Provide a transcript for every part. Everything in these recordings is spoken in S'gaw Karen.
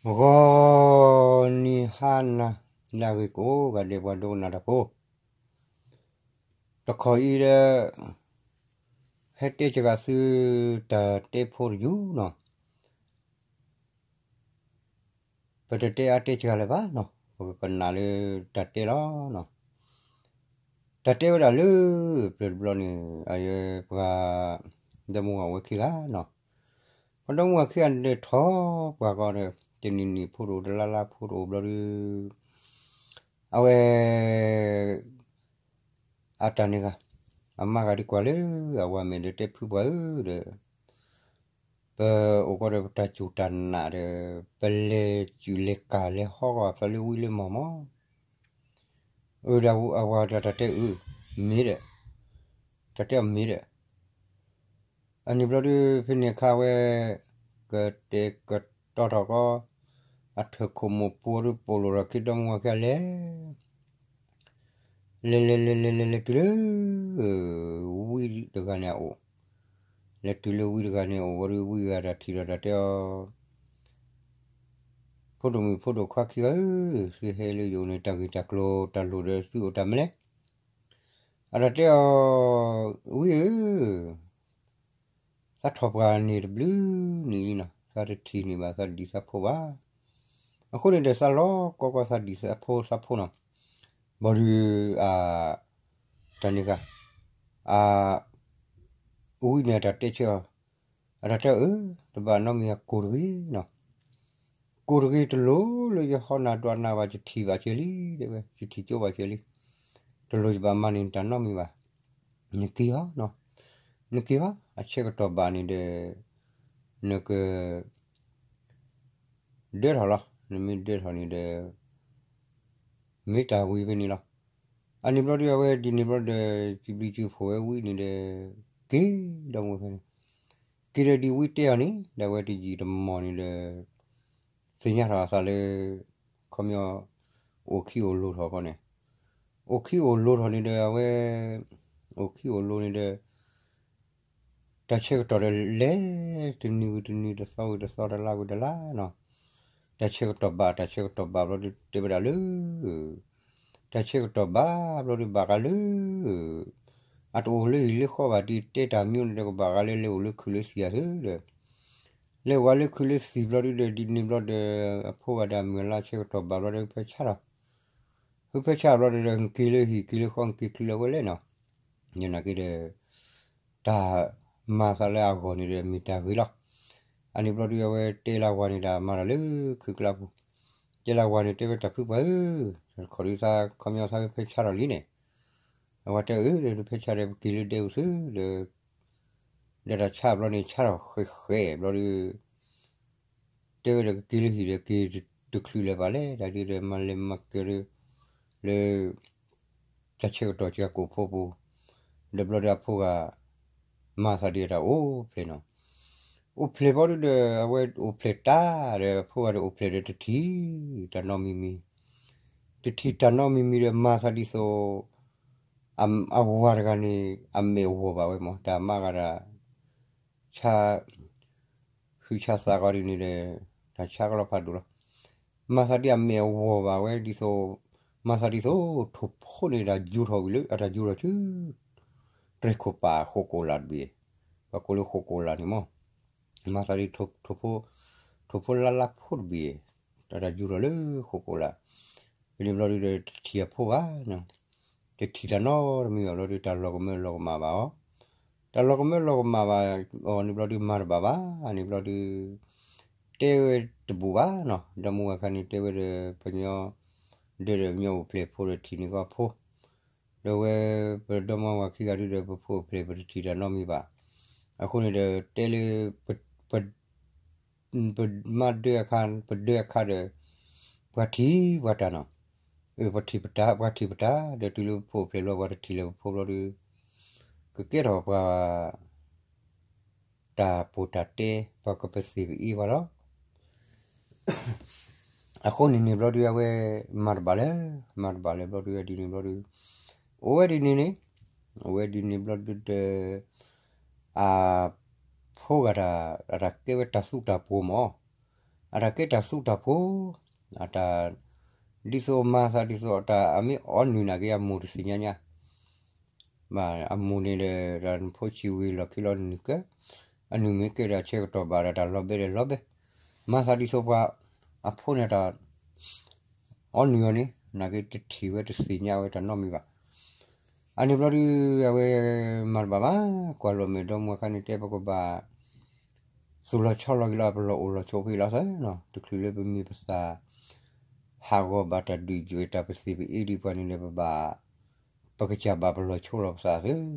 ဂီၤနံၤဟါနၤ လၢအဂ့ၤကိးဂၤဒဲး ပှၤဒိကနၣ်တၢ်ဖိ, တခီအံၤဒီး ဟဲတဲစှၤသုတၢ်တဲဖိတယုၢ်နီၤ, ပတတဲအါတဲစှၤလၢၤဘၣ်နီၤ, ပကကနၣ်လၢတၢ်တဲလီၤနီၤ. တၢ်တဲဝဲဒၣ်လၢ ပျၢၤတဘျီန့ၣ် အယဲပှၤ ဒီမါဝၤဝဲခံဂၤနီၤ, ပှၤဒီမါဝၤခံဂၤန့ၣ်ဒီး ထီၣ်ပှၢ်ကီးဒီး တနံၤနံၤဖိတအိၣ် တလါလါဖိတအိၣ်ဘျီဒီး အဝဲ အတၢ်န့ၣ်ဂၤ အမါဂၤဒ်ကွၢ်လၢအဝၤမဲာ်ဒီးတဲဖုပှၤဧၢဒီး ပအိၣ်ကီးဒီးပတၢ်စူၢ်တၢ်နာ်ဒီး ပလဲၤစူၢ်လဲၤကၢ်လဲၤဟီဂီၤအသးလၢဝံလၢမီၢ်မီၢ်, အၢဒီးအဝၤဒီးတၢ်တဲအၢ မ့ၢ်ဒီး တၢ်တဲအီၤမ့ၢ်ဒီး အန့ၣ်ဘျီဒုး ဖဲန့ၣ်အခါဝဲ ကတဲာ်ကတီၤထီၣ်ကီး အထၢၣ်ခိၣ်မိၣ်ပူၤဒီး ပိာ်လိာ်ထီၣ်က့ၤဒီမါဝၤခံဂၤလဲၤ လဲၤလဲၤလဲၤလဲၤလဲၤလဲၤတုၤလၢ ဝံတဂၤန့ၣ်အအိၣ်, လဲၤတုၤလၢဝံတဂၤန့ၣ်အအိၣ်ဝံၤဒီး ဝံဂၤတၢ်ထံၣ်ဒီးတၢ်တဲအီၤ ဖိဒိၣ်မုၣ်ဖိဒိၣ်ခွါခံဂၤဧၢ, သုဟဲလၢယအိၣ်န့ၣ် တၢ်ဂ့ၢ်တၢ်ကျိၤတၢ်လိၣ်ဒီးသုအိၣ်တၢ်မနုၤလဲၣ်. အတၢ်တဲအီၤ ဝံဧၢ, သးထီၣ်ပှၢ်န့ၣ်တဘျုးနံၣ်လံနီၤ, သးတထံၣ်န့ၢ်ဘၣ်သးဒံၣ်သးဖိဘၣ်. အဃိန့ၣ်ဒီး သးလီၤကီကီသးဒံၣ်သးဖိသးဖိနီၤ, ဘၣ်ဒီး အ တၢ်န့ၣ်ဂၤ အ ဝံန့ၣ်အတၢ်တဲဆၢအီၤ, အတၢ်တဲအီၤ အၢ တဘၣ်နီတမံၤ ကိၢ်တဂ့ၤနီၤ, ကိၢ်တဂ့ၤတလိၣ်လၢယဟီနၤဒွးနၤဘၣ် ယထံၣ်ဘၣ်ကဲလံ, တဲဝဲ ယထံၣ်ကၠိဘၣ်ကဲလံ, တလိၣ်ယဘၣ်မၤန့ၢ်နတၢ်နီတမံၤဘၣ်, နက့ၤအီၤ, နက့ၤအီၤ အဆၢကတီၢ်ဘၣ်န့ၣ်ဒီး နက ဒၢထီၣ်လီၤ, နမ့ၢ်ဒၢထီၣ်န့ၣ်ဒီး မ့ၢ်တၢ်ဝံၤဖဲန့ၣ်လီၤ. အန့ၣ်ဘျီဒုး အဝဲဒ်န့ၣ်ဘျီဒီး စံးဘျုးစံးဖှိၣ်ဝဲဝံန့ၣ်ဒီး က့ၤဒီမါဝၤခံဂၤန့ၣ်, က့ၤဒီးဒ်ဝံတဲအီၤန့ၣ် ဒီးအဝဲတယံာ်တမီၢ်န့ၣ်ဒီး သ့ၣ်ညါထီၣ်အသးလၢ ခီပညီ အိၣ်ခံအိၣ်လိၤထီၣ်ခီန့ၣ်, အိၣ်ခံအိၣ်လိၤထီၣ်န့ၣ်ဒီး အဝဲ အိၣ်ခံအိၣ်လိၤန့ၣ်ဒီး တၢ်ဆၢကတီၢ်ဒီးလဲၤ တနံၤဝံၤတနံၤ တသီဝံၤတသီ တလါဝံၤတလါနီၤ, တၢ်ဆၢကတီၢ်ဘၣ် တၢ်ဆၢကတီၢ်ဘၣ်ဘျီဒုး တဲဝဲဒၣ်လၢ တၢ်ဆၢကတီၢ်ဘၣ်ဘျီဒုး ဘၣ်ဃးလၢ အတအိၣ်လၢဟံၣ်လၢဃီဘၣ် ဒ်တဲတၢ်မံၤန့ၣ်ဒီး ကဘၣ်ဃးလၢလဲၤအိၣ်လၢခုၣ်လၢသံၣ်ဧါသုဒီး လဲၤအိၣ်ဃီလၢခုၣ်လၢသံၣ်ဘျီဒုးဒီး ဒ်န့ၣ်ဘျီဒီး အဖိဂၤဒီးအမုၢ်အလါဆၢကတီၢ်ဘၣ်ဘျီဒီး ဖဲဆါထီၣ် ဖဲဆါဘျီဒီး နက့ၤလၢဟံၣ်က့ၤလၢဃီ နက့ၤချုးလၢၤဝဲလဲၣ်နီၤ, ယနာ်က့ဒီး တၢ်မၤသးလၢအဂီၢ်န့ၣ်ဒီး မ့ၢ်တၢ်ဂ့ၤလီၤ. အန့ၣ်ဘျီဒုး အဝဲတဲလၢဝၤန့ၣ် တၢ်မၤတၢ်လၢခုၣ်ကျါပူၤ, တဲလၢဝၤန့ၣ် တဲဝဲတၢ်ဖုပှၢ်ဧၢ, တခီဒုးသး ခီပညီသးဖဲဆါထီၣ်လံန့ၣ်, အဝဲတဲအၢ ဒီးဖဲဆါဒီး ပက့ၤလၢဒဲအိၣ်သုဒီး ဒီးတၢ်ဆါဘျီန့ၣ် ဆါထီၣ်ဃဲးဃဲးဘျီဒုး တဲဝဲဒီးကက့ၤလၢဟံၣ်ဒီး က့ၤတချုးလၢၤဘၣ်လဲၣ်, တၢ်ဒုးဒီးမၤလဲၤမၤက့ၤဒီး လၢ တၢ်ဆၢကတီၢ်က့ၤကိးဖိပူၤ, ဒီးဘျီဒီးအဖိဂၤ မၤသးဒ်အတၢ်အိၣ်ဖျဲၣ်နီၤ, အိၣ်ဖျဲၣ်ဘျီဒုးဒီး အဝဲအိၣ်ဖျဲၣ်တၢ်ဒီး အဖိဂၤဒီးအိၣ်ဖျဲၣ်ဒီးတထံၣ်တၢ်နီတမံၤမံၤ, တထံၣ်တၢ်နီတမံၤမံၤဒီး မၤသးဒ်သိး အဝၤတဂၤန့ၣ် အမဲာ်အဂီၢ်ဘၣ်ဝဲမး တၢ်မါဂၤဒီး ဆါ ဃုဆါသးကီးဒ်န့ၣ်ဒီး တၢ်ဆါကလီဖးဒိၣ်လီၤ. မၤသးဒ်အမဲာ်အဂီၢ်ဘၣ်ဝဲဒ်သိး မၤသးဒ်သိး ထိၣ်ဖိန့ၣ်တၢ်ယူၤထီၣ်ဝံၤလၢ အတၢ်ယူၤထီၣ်ဆူ တြဲၤခိၣ်ပာ်ဃိးကိးလၢ်တဘ့ၣ်, ပှၤကိးလၢဃိးကိးလၢ်န့ၣ်မး, မၤသးဒ် ထိၣ်ဖိ ထိၣ်ဖိလါလါဖိတဘ့ၣ်, တၢ်တၢ်ယူၤထီၣ်လၢဃိးကိးလၢ်, ဖဲန့ၣ်ဘျီဒုးဒီး တထံၣ်အဖိဘၣ် တထံၣ်တၢ်နီတမံၤဘၣ်ဘျီဒုး တၢ်လီၤကမၢလီၤကမၣ်ဘၣ်အီၤ, တၢ်လီၤကမၢလီၤကမၣ်ဘၣ်အီၤန့ၣ်ဘျီဒုး မၤတဘၣ်ဘၣ်န့ၣ်ဘျီဒုး တဲဝဲတဘူၣ်ဘၣ်နီၤ, ဒီမါဝၤခံဂၤန့ၣ် တဲဝဲဒီး ပညီ ဒၢဒီးပညီအိၣ်ဖျဲၣ်ဖိဒီးထံၣ်န့ၢ်ကီးဖိ, ဒီးဝဲ ပဒီမါဝၤခံဂၤဒုးဒီး ပဖိအိၣ်ဖျဲၣ် ပတထံၣ်တၢ်နီတမံၤဘၣ်. အဃိန့ၣ်ဒီး တဲလၢ ပ ပမၤဒၢအခါ ပဒၢအခါဒီး ပှၤထံၣ်ပှၤတၢ်နီၤ, ပှၤထံၣ်ပတၢ် ပှၤထံၣ်ပတၢ် ဒီးတုၤလၢပဖိအိၣ်ဖျဲၣ်ဘျီ ပှၤတထံၣ်လၢပဖိဘျီဒီး ကကဲထီၣ်ပှၤ တၢ်ပိာ်တၢ်တဲ ပှၤကပသ့ၣ်ပအ့ပှၤလီၤ. အဃိန့ၣ်န့ၣ်ဘျီဒုး အဝဲမၤတဘၣ်လၢၤ မၤတဘၣ်လၢၤဘျီဒုးဒ်န့ၣ်ဘျီဒုး အိၣ်ဝဲဒ်န့ၣ်န့ၣ် အိၣ်ဝဲဒ်န့ၣ်ဘျီဒုးဒီး အဖိဂၤတၢ် အတၢ်ကဲဝဲတၢ်သူတၢ်ပှိၤမး, အတၢ်ကဲတၢ်သူတၢ်ဖိ, အတၢ် ဒ်သိးမၤသးဒ်သိးတၢ်အမ့ၢ်အီနုၢ်နာ်က့ အမိၢ်တသ့ၣ်ညါညါ ဘၣ်အမိၢ်န့ၣ်ဒီး တၢ်နဖိဆံးဝံၤလီၢ်ခံလီၤနုၢ်ကဲ, အနုၢ်မ့ၢ်ကဲဒီးအဆၢကတီၢ်ဘၣ်ဒီးတၢ်လီၤဘဲဒီးလီၤဘဲ, မၤသးဒ်သိးပှၤ အဖိန့ၣ်တၢ် အီနုၢ်အီၤန့ၣ် နာ်က့တထံၣ်ဝဲတသ့ၣ်ညါဝဲတၢ်နီတမံၤဘၣ်. အန့ၣ်ဘျီဒုး အဝဲမၤတဘၣ်ဘၣ် ကွၢ်လီၤမဲာ်ဒီမါအခါန့ၣ် တဲပကဘၣ် သူၣ်လီၤဆီလီၤက့ၤလီၤ ပလီၢ်အိၣ်လီၢ်ဆိးဖဲလီၤသၢနီၤ တချုးလၢပမ့ၢ်ပသး ဟးဂီၤဘၣ်တၢ်ဒုၣ်ယွဲၢ်တၢ်ပသ့ၣ်ပအ့ဒံးပှၤန့ၣ်ဒီး ပဘၣ် ပကစၢ်ဘၣ်ပလီၢ်ဆိလီၤပသးသၢ.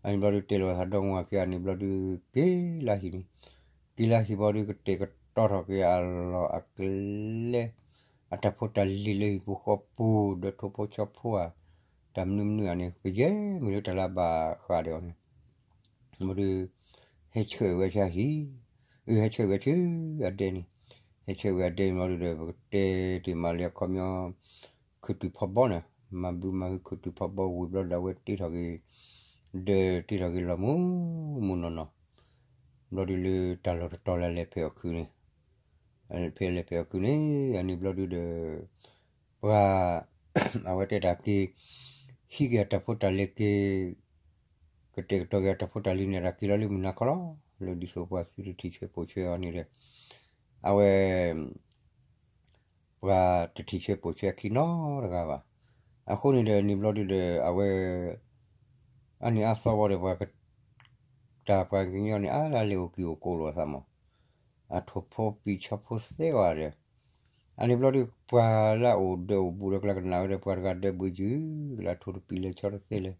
အန့ၣ်ဘျီဒုးတဲလီၤသးဒီမါအခါန့ၣ်ဘျီဒုး က့ၤလၢဟံၣ်န့ၣ်, က့ၤလၢဟံၣ်ဘျီဒုး ကတဲာ်ကတီၤထီၣ်က့ၤအလီၢ်အကျဲ အတၢ်ဖိတၢ်လံၤလၢဟံၣ်ပူၤဃီပူၤ ဒီးထိၣ်ဖိဆီဖိဧါ တၢ်မနုၤမနုၤဧါန့ၣ် ကယဲၢ်မ့ၢ်လၢတၢ်လၢဘၣ်ဃးဒီးအီၤန့ၣ် ဘျီဒုး ဟဲဆှၢဝဲဆူဟံၣ်, အဟဲဆှၢဝဲဆူ အဒဲန့ၣ်, ဟဲဆှၢဝဲအဒဲန့ၣ်ဘျီဒုးဒီး ပကတဲတ့ၢ်မးလၢအခီပညီ ခုၣ်တုၤဖီဘီန့ၣ်, မၤဘုမၤဟုခုၣ်တုၤဖီဘီဝံၤဘျီဒီး အဝဲတ့ထီၣ်က့ၤ ဒၢးတ့ထီၣ်က့ၤလီၤမူမူနီၢ်နီၢ်, ဘျီဒုးလၢတၢ်လီၢ်တတီၤလၢလဲၤဖဲးအီၣ်ခုးန့ၣ်, ဖဲလဲၤဖဲးအီၣ်ခုးန့ၣ် အန့ၣ်ဘျီဒုးဒီး ပှၤ အဝဲတဲတၢ်က့ၤ ဟံးက့ၤအတၢ်ဖိတၢ်လံၤက့ၤ ကတဲာ်ကတီၤက့ၤအတၢ်ဖိတၢ်လံၤန့ၣ် တၢ်က့ၤလီၤလၢမုၢ်နၤခီလီၤ, လၢဒ်သိးပှၤသုတထံၣ်ဆဲးပိာ်ဆဲးအီၤန့ၣ်ဒီး အဝဲ ပှၤတထံၣ်ဆဲးပိာ်ဆဲးအခံနီတဂၤဘၣ်. အဃိန့ၣ်ဒီးန့ၣ်ဘျီဒုးဒီး အဝဲ အါနံၤအါသီဘီဒီး ပှၤ တၢ်ပှၤကညီန့ၣ် အါလၢလဲၤအိၣ်က့ၤအိၣ်ကိးလိာ်အသးမး, အထိၣ်ဖိပံာ်ဆီဖိသ့ဂီၤဒီး အန့ၣ်ဘျီဒုး ပှၤလၢအအိၣ်ဒၢးအိၣ်ဘူးဒီး ကလၢကနၣ်ဝဲဒီး ပှၤတဂၤဒၢးဘှံးယုၢ် ကလၢအထိၣ်တပံာ်လဲၤဆီတသ့လဲၣ်,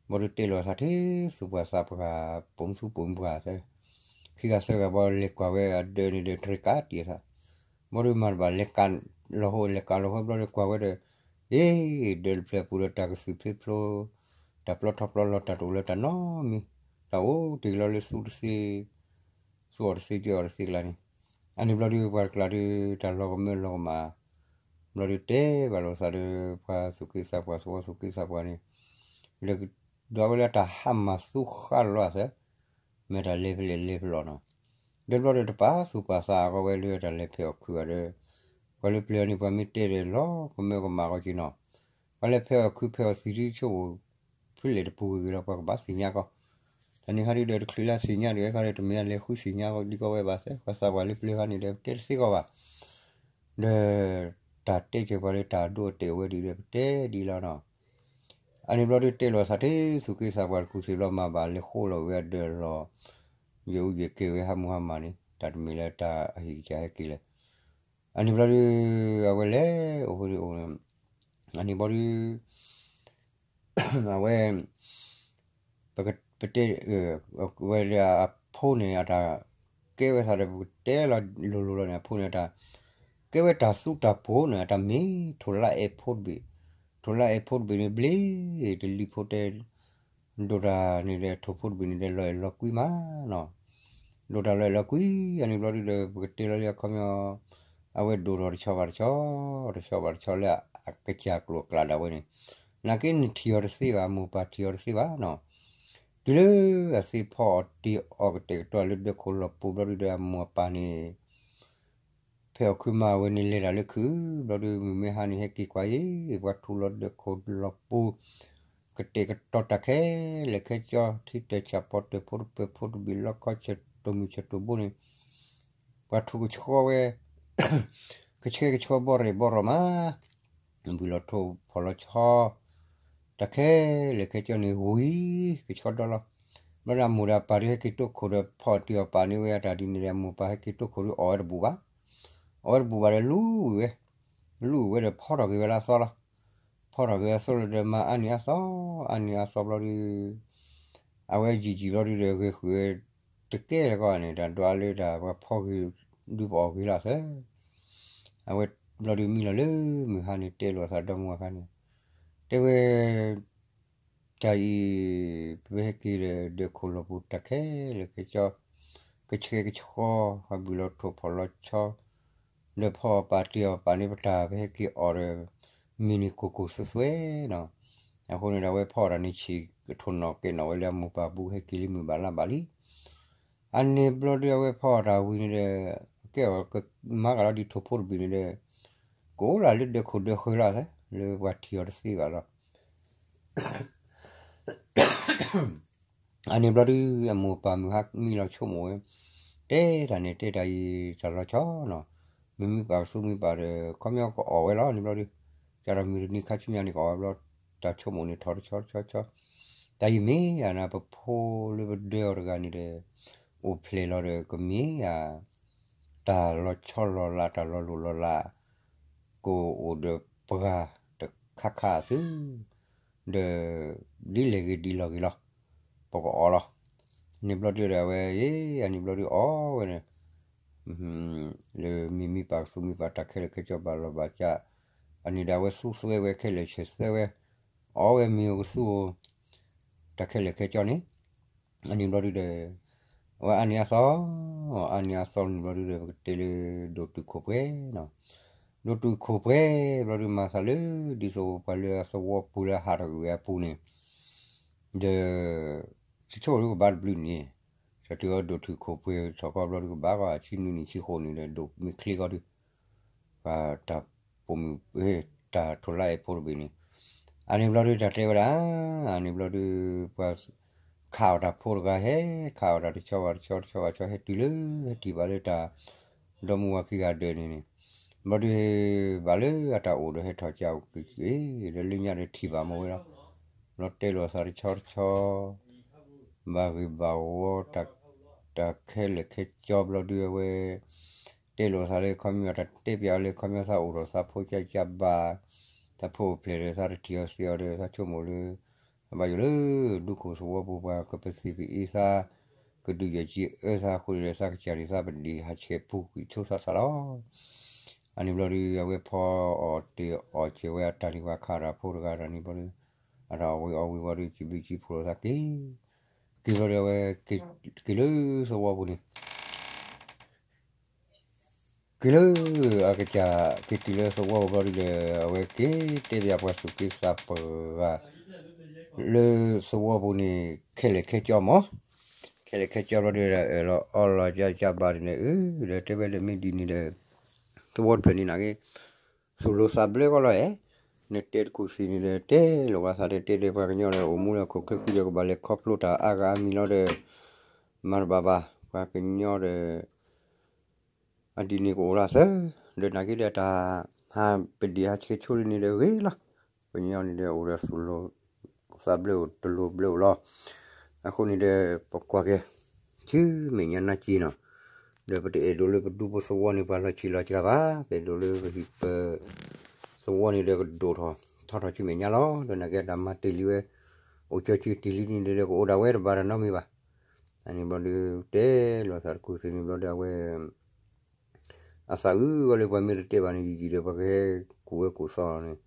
ဘျီဒုးတဲလိာ်သးထဲ သူၣ်ပှၢ်သးပှၢ် ပိာ်မုၣ်သူပိာ်မုၣ်ပှၢ်သၢ ခံဂၤသၢဂၤဘီလဲၤကွၢ်ဝဲအဒၢးန့ၣ်ဒီး တရံးကးတံာ်အသး, ဘျီဒုးမၤတဘၣ် လဲၤကးလီၤဟိ လဲၤကးလီၤဟိဘျီဒီးကွၢ်ဝဲဒီး အ့ ဒၢးတဖျၢၣ်အပူၤဒီး တၢ်ကသုၣ်ဖျ့ဖျိ တၢ်ပျီထီၣ်ပျီလီၤ တၢ်တအိၣ်လၢတၢ်နီတမံၤ, တၢ်အိၣ်တ့ၢ်လီၤလၢသူတသ့ သူအီၤတသ့ ကၢအီၤတသ့ကျါန့ၣ်, အန့ၣ်ဘျီဒုး ပှၤတကျါဒုး တၢ်လီၤကမၢလီၤကမၣ်, ဘျီဒုးတဲဘၣ်လိာ်သးဒီး ပှၤသူၣ်က့သးပှၢ် သဝီသူၣ်က့သးပှၢ်န့ၣ်, လဲၤဒွးဝဲလၢတၢ်ဟါမၢ်သူဃါလီၤအသး, မ့ၢ်တၢ်လဲၤဖဲလဲၣ်လဲၤဖဲလဲၣ်နီၤ, ဒီးဘျီဒီးတပာ်သူၣ်ပာ်သးအဂီၢ်ဝဲလၢတၢ်လဲၤဖဲးအီၣ်ခုးအီၤဒီး, ပှၤလၢပျၢၤအီၤန့ၣ် ပှၤမ့ၢ်တဲဒီးလီၤကမၢကမၣ်အဂီၢ်က့ၤနီၤ, ပှၤလဲၤဖဲးအီၣ်ခုးဖဲးအီၣ်သံးဒ်ဆိ ဖဲလဲၣ်တပူၤဂ့ၤဂ့ၤဒီး ပှၤကဘၣ်သ့ၣ်ညါကီး, တၢ်န့ၣ်ခါဒုဒီး တချုးလၢသ့ၣ်ညါဒံးဝဲခါဒီး တမ့ၢ်အလဲၤဃုသ့ၣ်ညါဒံးကီးဝဲဘၣ်သ့ ပှၤသးပှၢ်လၢပျၢၤခါန့ၣ်ဒီး ပတဲတသ့ကီးဘၣ်, ဒီး တၢ်တဲကၢၤပှၤလၢတၢ်ဒိအတဲာ်ဝဲဒ်ဒီး ပတဲဒ်လီၤနီၤ, အန့ၣ်ဘျီဒုတဲလိာ်သးထဲ သူၣ်က့သးပှၢ်တကူၣ်သ့ၣ်ဘျီ မၤဘၣ်လဲၤဃိလီၤဝဲအဒၢးလီၤ, ယဲၢ်အူယဲၢ်ကဲဝဲဟါမူဟါမၢ်န့ၣ် တၢ်တမ့ၢ်လၢတၢ်အဟံၣ်ကစၢ်ဟဲက့ၤလဲၣ်, အန့ၣ်ဘျီဒု အဝဲလဲၤအိၣ်ဃိန့ၣ်အိၣ်န့ၣ်, အန့ၣ်ဘျီဒု အဝဲ ပက ပတဲ ဝဲဒၣ်အဖိန့ၣ် အတၢ်ကဲဝဲသးဒီး ပကတဲလီၤလိၤလိၤလီၤန့ၣ် အဖိန့ၣ် အတၢ်ကဲဝဲတၢ်သူတၢ်ပိာ်န့ၣ် အတၢ်မ့ၢ်ထိၣ်လါအဲၣ်ဖိတဘ့ၣ်, ထိၣ်လါအဲၣ်ဖိတဘ့ၣ်န့ၣ် ဘျ့ တလံၤဖိတဲ ဒိၣ်တၢ်န့ၣ်ဒီး ထိၣ်ဖိတဘ့ၣ်န့ၣ်ဒီး လီၤအဲၣ်လီၤကွံမးနီၤ, ဒိၣ်တၢ်လီၤအဲၣ်လီၤကွံ အန့ၣ်ဘျီဒုဒီး ပကတဲလီၤလံအခီပညီ အဝဲဒိၣ်ထီၣ်တဆီဘၣ်တဆီ, တဆီဘၣ်တဆီလၢအကစၢ်ကျိာ်အကျါဒၣ်ဝဲန့ၣ်, နာ်က့နထံၣ်အီၤတသ့ဘၣ်, အမိၢ်ပၢ်ထံၣ်အီၤတသ့ဘၣ်နီၤ, တုၤလၢအသ့ၣ်ဖီအီၣ်တ့ၢ်အီၣ်ကတဲာ်ကတီၤလၢဒၢးခိၣ်လီၢ်ပူၤဘျီဒုဒီး အမိၢ်အပၢ်န့ၣ် ဖဲအီၣ်ခုးမၤဝဲန့ၣ် လဲၤတၢ်လၢခုး, ဘျီဒုးမုၢ်မ့ၢ်ဟါန့ၣ် ဟဲက့ၤကွၢ်အံၤ, ပှၤထူးလီၤဒၢးခိၣ်လီၢ်ပူၤ, ကတဲာ်ကတီၤတၢ်ခဲလၢာ်ခဲဆ့, ထံတၢၢ်ဆၣ်ပီတၢၢ် ဖိတပၢၢ်ဖိတဘ့ၣ် လီခီဆၢၣ်တိၢ်မုၢ်ဆၢၣ်တိၢ်ဘိန့ၣ်, ပှၤထူးကဆှီဝဲ, ကဆှဲကဆှီဘီရဲၣ်ဘီရီမး ဘုၣ်လီၤထိၣ်ဖီၣ်လီၤဆီ, တၢ်ခဲလၢာ်ခဲဆ့န့ၣ် ဝံၤကဆှီဒီလီၤ, ဘျီဒီးအမိၢ်ဒီးအပၢ်ဒုးဟဲက့ၤတိခိၣ်ဒီး ဖီအီၣ်တ့ၢ်အီၣ်ပာ်န့ၢ်ဝဲအတၢ်ဒ်န့ၣ်ဒီး အမိၢ်ပၢ်ဟဲက့ၤတိခိၣ်ဒုးအီၣ်ဝဲတဘူးဘၣ်, အီၣ်ဝဲတဘူးဘၣ်ဒီးလူၤဝံၤဝဲ, လူၤဝံၤဝဲဒီးဖီထီၣ်က့ၤဝဲလၢအသီလီၤ, ဖီထီၣ်က့ၤဝဲအသီလီၤဒီးမၤအါနံၤအါသီ, အါနံၤအါသီဘျီဒုး အဝဲယံာ်ယံာ်ဘျီဒုဒီး ဂဲၤဃုာ်ဝဲ တကဲလၢၤကီးန့ၣ် တၢ်ဒွးလၢတၢ်ပှၤဖီဂ့ၤဒုးပအီၣ်ဂ့ၤလီၤသၢ, အဝဲဘျီဒုးမံလီၤလၢမုၢ်ဟါန့ၣ် တဲလိာ်အသးဒီမါအခါန့ၣ်, တဲဝဲ တၢ်အံၤ ပဟဲက့ၤဒီးဒၢးခိၣ်လီၢ်ပူၤတၢ်ခဲလၢာ်ခဲဆ့, ကဆှဲကဆှီ, ဘုၣ်လီၤထိၣ်ဖီၣ်လီၤဆီ, ဒီးဖီအီၣ်ပာ်တ့ၢ်အီၣ်ပာ်န့ၢ်ပတၢ် ပဟဲက့ၤအီၣ်ဒီး မံၤန့ၢ်ကိၢ်ကိၢ်သွဲသွဲနီၤ, အဃိန့ၣ်ဒီး အဝဲဖီအီၣ်တၢ်န့ၣ်ဆံးကထိၣ်နီၣ်ကဲနီၣ်ဝဲလၢအမိၢ်ပၢ်ဘူး ဟဲက့ၤလံမုၢ်ဘၣ်လါဘၣ်လံ အန့ၣ်ဘျီဒုအဝဲဖီအီၣ်တၢ်ဝံၤန့ၣ်ဒီး ကဲအီၤကမၤဂၤလီၤဒ်ထိၣ်ဖိတဘ့ၣ်န့ၣ်ဒီး ကအိၣ်လၢဒၢးခိၣ်ဒၢးဃၢၤလီၤသဲ လၢပှၤထံၣ်အီၤတသ့ဘၣ်လီၤ. အန့ၣ်ဘျီဒုး အမိၢ်ပၢ်မုၢ်ဟါမံလီၤဆိကမိၣ်ဝဲ, တဲတၢ်န့ၣ် တဲတၢ်အံၤ တၢ်လီၤဆီနီၤ, မ့မ့ၢ်ပာ်ကသူမ့ၢ်ပာ်ဒီး ခီပညီကအီၣ်ဝဲလီၤန့ၣ်ဘျီဒုး, ကဒီးမုၢ်တနံၤခါဆူညါန့ၣ် ကအီၣ်ဝဲဘျီ, တၢ်ဆိကမိၣ်န့ၣ်ထီၣ်တဆီတဆီတဆီ, တၢ်အံၤမ့ၢ်ယၤန့ၣ် ပဖိလၢပဒၢအီၤတဂၤန့ၣ်ဒီး အိၣ်ဖျဲၣ်လီၤဒီး ကမ့ၢ်ယၤ တၢ်လီၤဆီလီၤလး တၢ်လီၤလိၢ်လီၤလး ကအိၣ်ဒီးပှၤတခါခါအသု ဒီး ဒ်လဲၣ်ဂ့ၤဒ်လဲၣ်ဂ့ၤလီၤ, ပကအီၣ်လီၤ. န့ၣ်ဘျီဒုးဒီးအဝဲ အန့ၣ်ဘျီဒုးအီၣ်ဝဲန့ၣ် လၢမ့မ့ၢ်ပာ်ကသူမ့ၢ်ပာ်တၢ်ခဲလၢာ်ခဲဆ့ဘၣ်လီၤဘၣ်စး, အန့ၣ်ဒီးအဝဲသူသွဲဝဲခဲလၢာ်ဆဲးသွဲဝဲ, အီၣ်ဝဲမ့ၤဧိၤကသူဧိၤ, တၢ်ခဲလၢာ်ခဲဆ့န့ၣ် အန့ၣ်ဘျီဒုးဒီး အဝဲအါနံၤအသီ, အါနံၤအသီန့ၣ်ဘျီဒုးဒီး ပကတဲလၢဒိၣ်တုာ်ခိၣ်ပှဲၤနီၤ, ဒိၣ်တုာ်ခိၣ်ပှဲၤဘျီဒုး မၤသးလၢဒ်သိးပှၤလၢအသဝီပူၤလၢအဟးထီၣ်ကွံာ်ဝဲအပူၤန့ၣ်, ဒီး တဆိကမိၣ်လၢကဘါတဘျုးန့ၣ်, စတုၤအီၤဒိၣ်တုာ်ခိၣ်ပှဲၤထီၣ်ကီဘျီဒုး ကဘါကီၢ်ဆံနွံနံၣ်ဆံဃိးနံၣ်ဒီး ဒိၣ်မ့ၢ်ချ့ကီဒုး တၢ်ပိာ်မုၣ် တၢ်ထိၣ်လါအဲၣ်ဖိတဘ့ၣ်န့ၣ်, အန့ၣ်ဘျီဒုးတၢ်တဲဝဲဒၣ်, အန့ၣ်ဘျီဒုး ပှၤခးအီၣ်တၢ်ဖိတဂၤဟဲ, ခးအီၣ်တၢ်တဆီဘၣ်တဆီ တဆီဘၣ်တဆီ ဟဲတုၤလၢ ဟဲထံၣ်ဘၣ်လၢတၢ် ဒီမါဝၤခံဂၤဒၢးန့ၣ်န့ၣ်, ဘျီဒုး ဘၣ်လၢအတၢ်အိၣ်ဒီးဟဲထီၣ်ကၢ်အိၣ်က့ၤ ဒီးလၢညါဒီးထံၣ်ဘၣ်မ့ၢ်ဝဲလီၤ, ဘျီတဲလိာ်သးတဆီတဆီ ဘၣ်ဂ့ၢ်ဘၣ်ဝီ တၢ်ခဲလၢာ်ခဲဆ့ဘျီဒုးအဝဲ တဲလိာ်သးလၢခီပညီ တၢ်တဲပျးအီၤလၢခီပညီ သးအိၣ်ထီၣ်သးဖိကၢ်ကၢ်ဘၣ်, သးဖိအိၣ်ဖျဲၣ်ဒီး သးတထံၣ်အီၤသ့အီၤဒီး သးဆိကမိၣ်လၢ ဘၣ်ယိၣ်လၢ ဒူခိၣ်သဝီပူၤ ပှၤကပသ့ၣ်ပအ့သး, ကဒုးယဲၢ်က့အၢသးအဃိန့ၣ်ဒီး သးကစၢ်ဒၣ်သးပဒ့ၣ်ဟးဆဲးပူၤကွံာ်ဆိသးသးလီၤ. အန့ၣ်ဘျီဒုး အဝဲဖီအီၣ်တ့ၢ်အီၣ်စဲၤဝဲအတၢ်ဒံးပှၤခးတၢ်ဖိတဂၤဒီးန့ၣ်ဘျီဒုး အတၢ်အီၣ်ဝံၤအီၣ်ဝံၤဘျီဒုး စံးဘျုးစံးဖှိၣ်လိာ်သးက့ၤ က့ၤဘျီဒုးအဝဲ က့ၤလၢသဝီပူၤန့ၣ် က့ၤလၢအကစၢ် က့ၤတုၤလၢသဝီပူၤဘျီဒုးဒီး အဝဲက့ၤတဲပျးပှၤသူၣ်က့သးပှၢ် လၢသဝီပူၤန့ၣ် ခဲလၢာ်ခဲဆ့မး, ခဲလၢာ်ခဲဆ့ဘျီဒုးဒီး အၢၣ်လီၤအီလီၤကၢ်ကၢ်ဘၣ်ဒ်န့ၣ် အၢ ဒီးတဲဝဲလၢမ့ၢ်ဒ်န့ၣ်ဒီး သဝီတဖျၢၣ်န့ၣ်နာ်က့ သူၣ်လိၤသးဘျၢကီးလီၤအဲၣ်, နတဲတကူၣ်သ့ၣ်န့ၣ်ဒီး တဲလိာ်ဘၣ်သးဒီး တဲဒီးပှၤကညီဒီး အိၣ်မူဒီးခိၣ်ချၢဃံဒီး ကဘၣ်လဲၤခီဖျိတၢ်အါဂၤအါမံၤလီၤဒီး မၤတဘၣ်ဘၣ် ပှၤကညီဒီး အဒ်န့ၣ်ကအိၣ်လီၤသၢ, ဒီးနာ်က့ဒီးတၢ် ဟးပဒ့ၣ်ဟးဆဲးဆိဒ်န့ၣ်ဒီးဂ့ၤလီၤ. ပှၤကညီန့ၣ်ဒီးအိၣ်ဒီးသူၣ်လိၤသးဘျၢအိၣ်တလိၤဘျၢအိၣ်လီၤ. အဃိန့ၣ်ဒီး ပကွၢ်က့ၤ ဆူမဲာ်ညါနါက့နီၤ, ဒီးပတအဲၣ်ဒိးလၢပဒူပသဝီန့ၣ် ပှၤလီၤဆံးလီၤစှၤဘၣ်, ပအဲၣ်ဒိးလၢပဟံၣ်ပသဝီန့ၣ်ဒီးကဒိၣ်ထီၣ်ထီထီၣ်ဆူမဲာ်ညါလီၤ. ဒီးနာ်က့တၢ်မၤတ့ၢ်လံဝဲ အိၣ်ကၠီဆံတ့ၢ်လံန့ၣ်ဒီး ကအိၣ်ဒၣ်ဝဲတဘၣ်တၢ်နီတမံၤဘၣ်. အန့ၣ်ဘျီဒီး တဲလိာ်သးတကူၣ်သ့ၣ်န့ၣ်ဘျီဒီး အဝဲ အသးအုးဂီၢ်လၢပှၤမ့ၢ်တတဲဘၣ်န့ၣ် ယံာ်ယံာ်ဒီးပှၤကဟဲကူၣ်ဝဲကူၣ်သီန့ၣ်,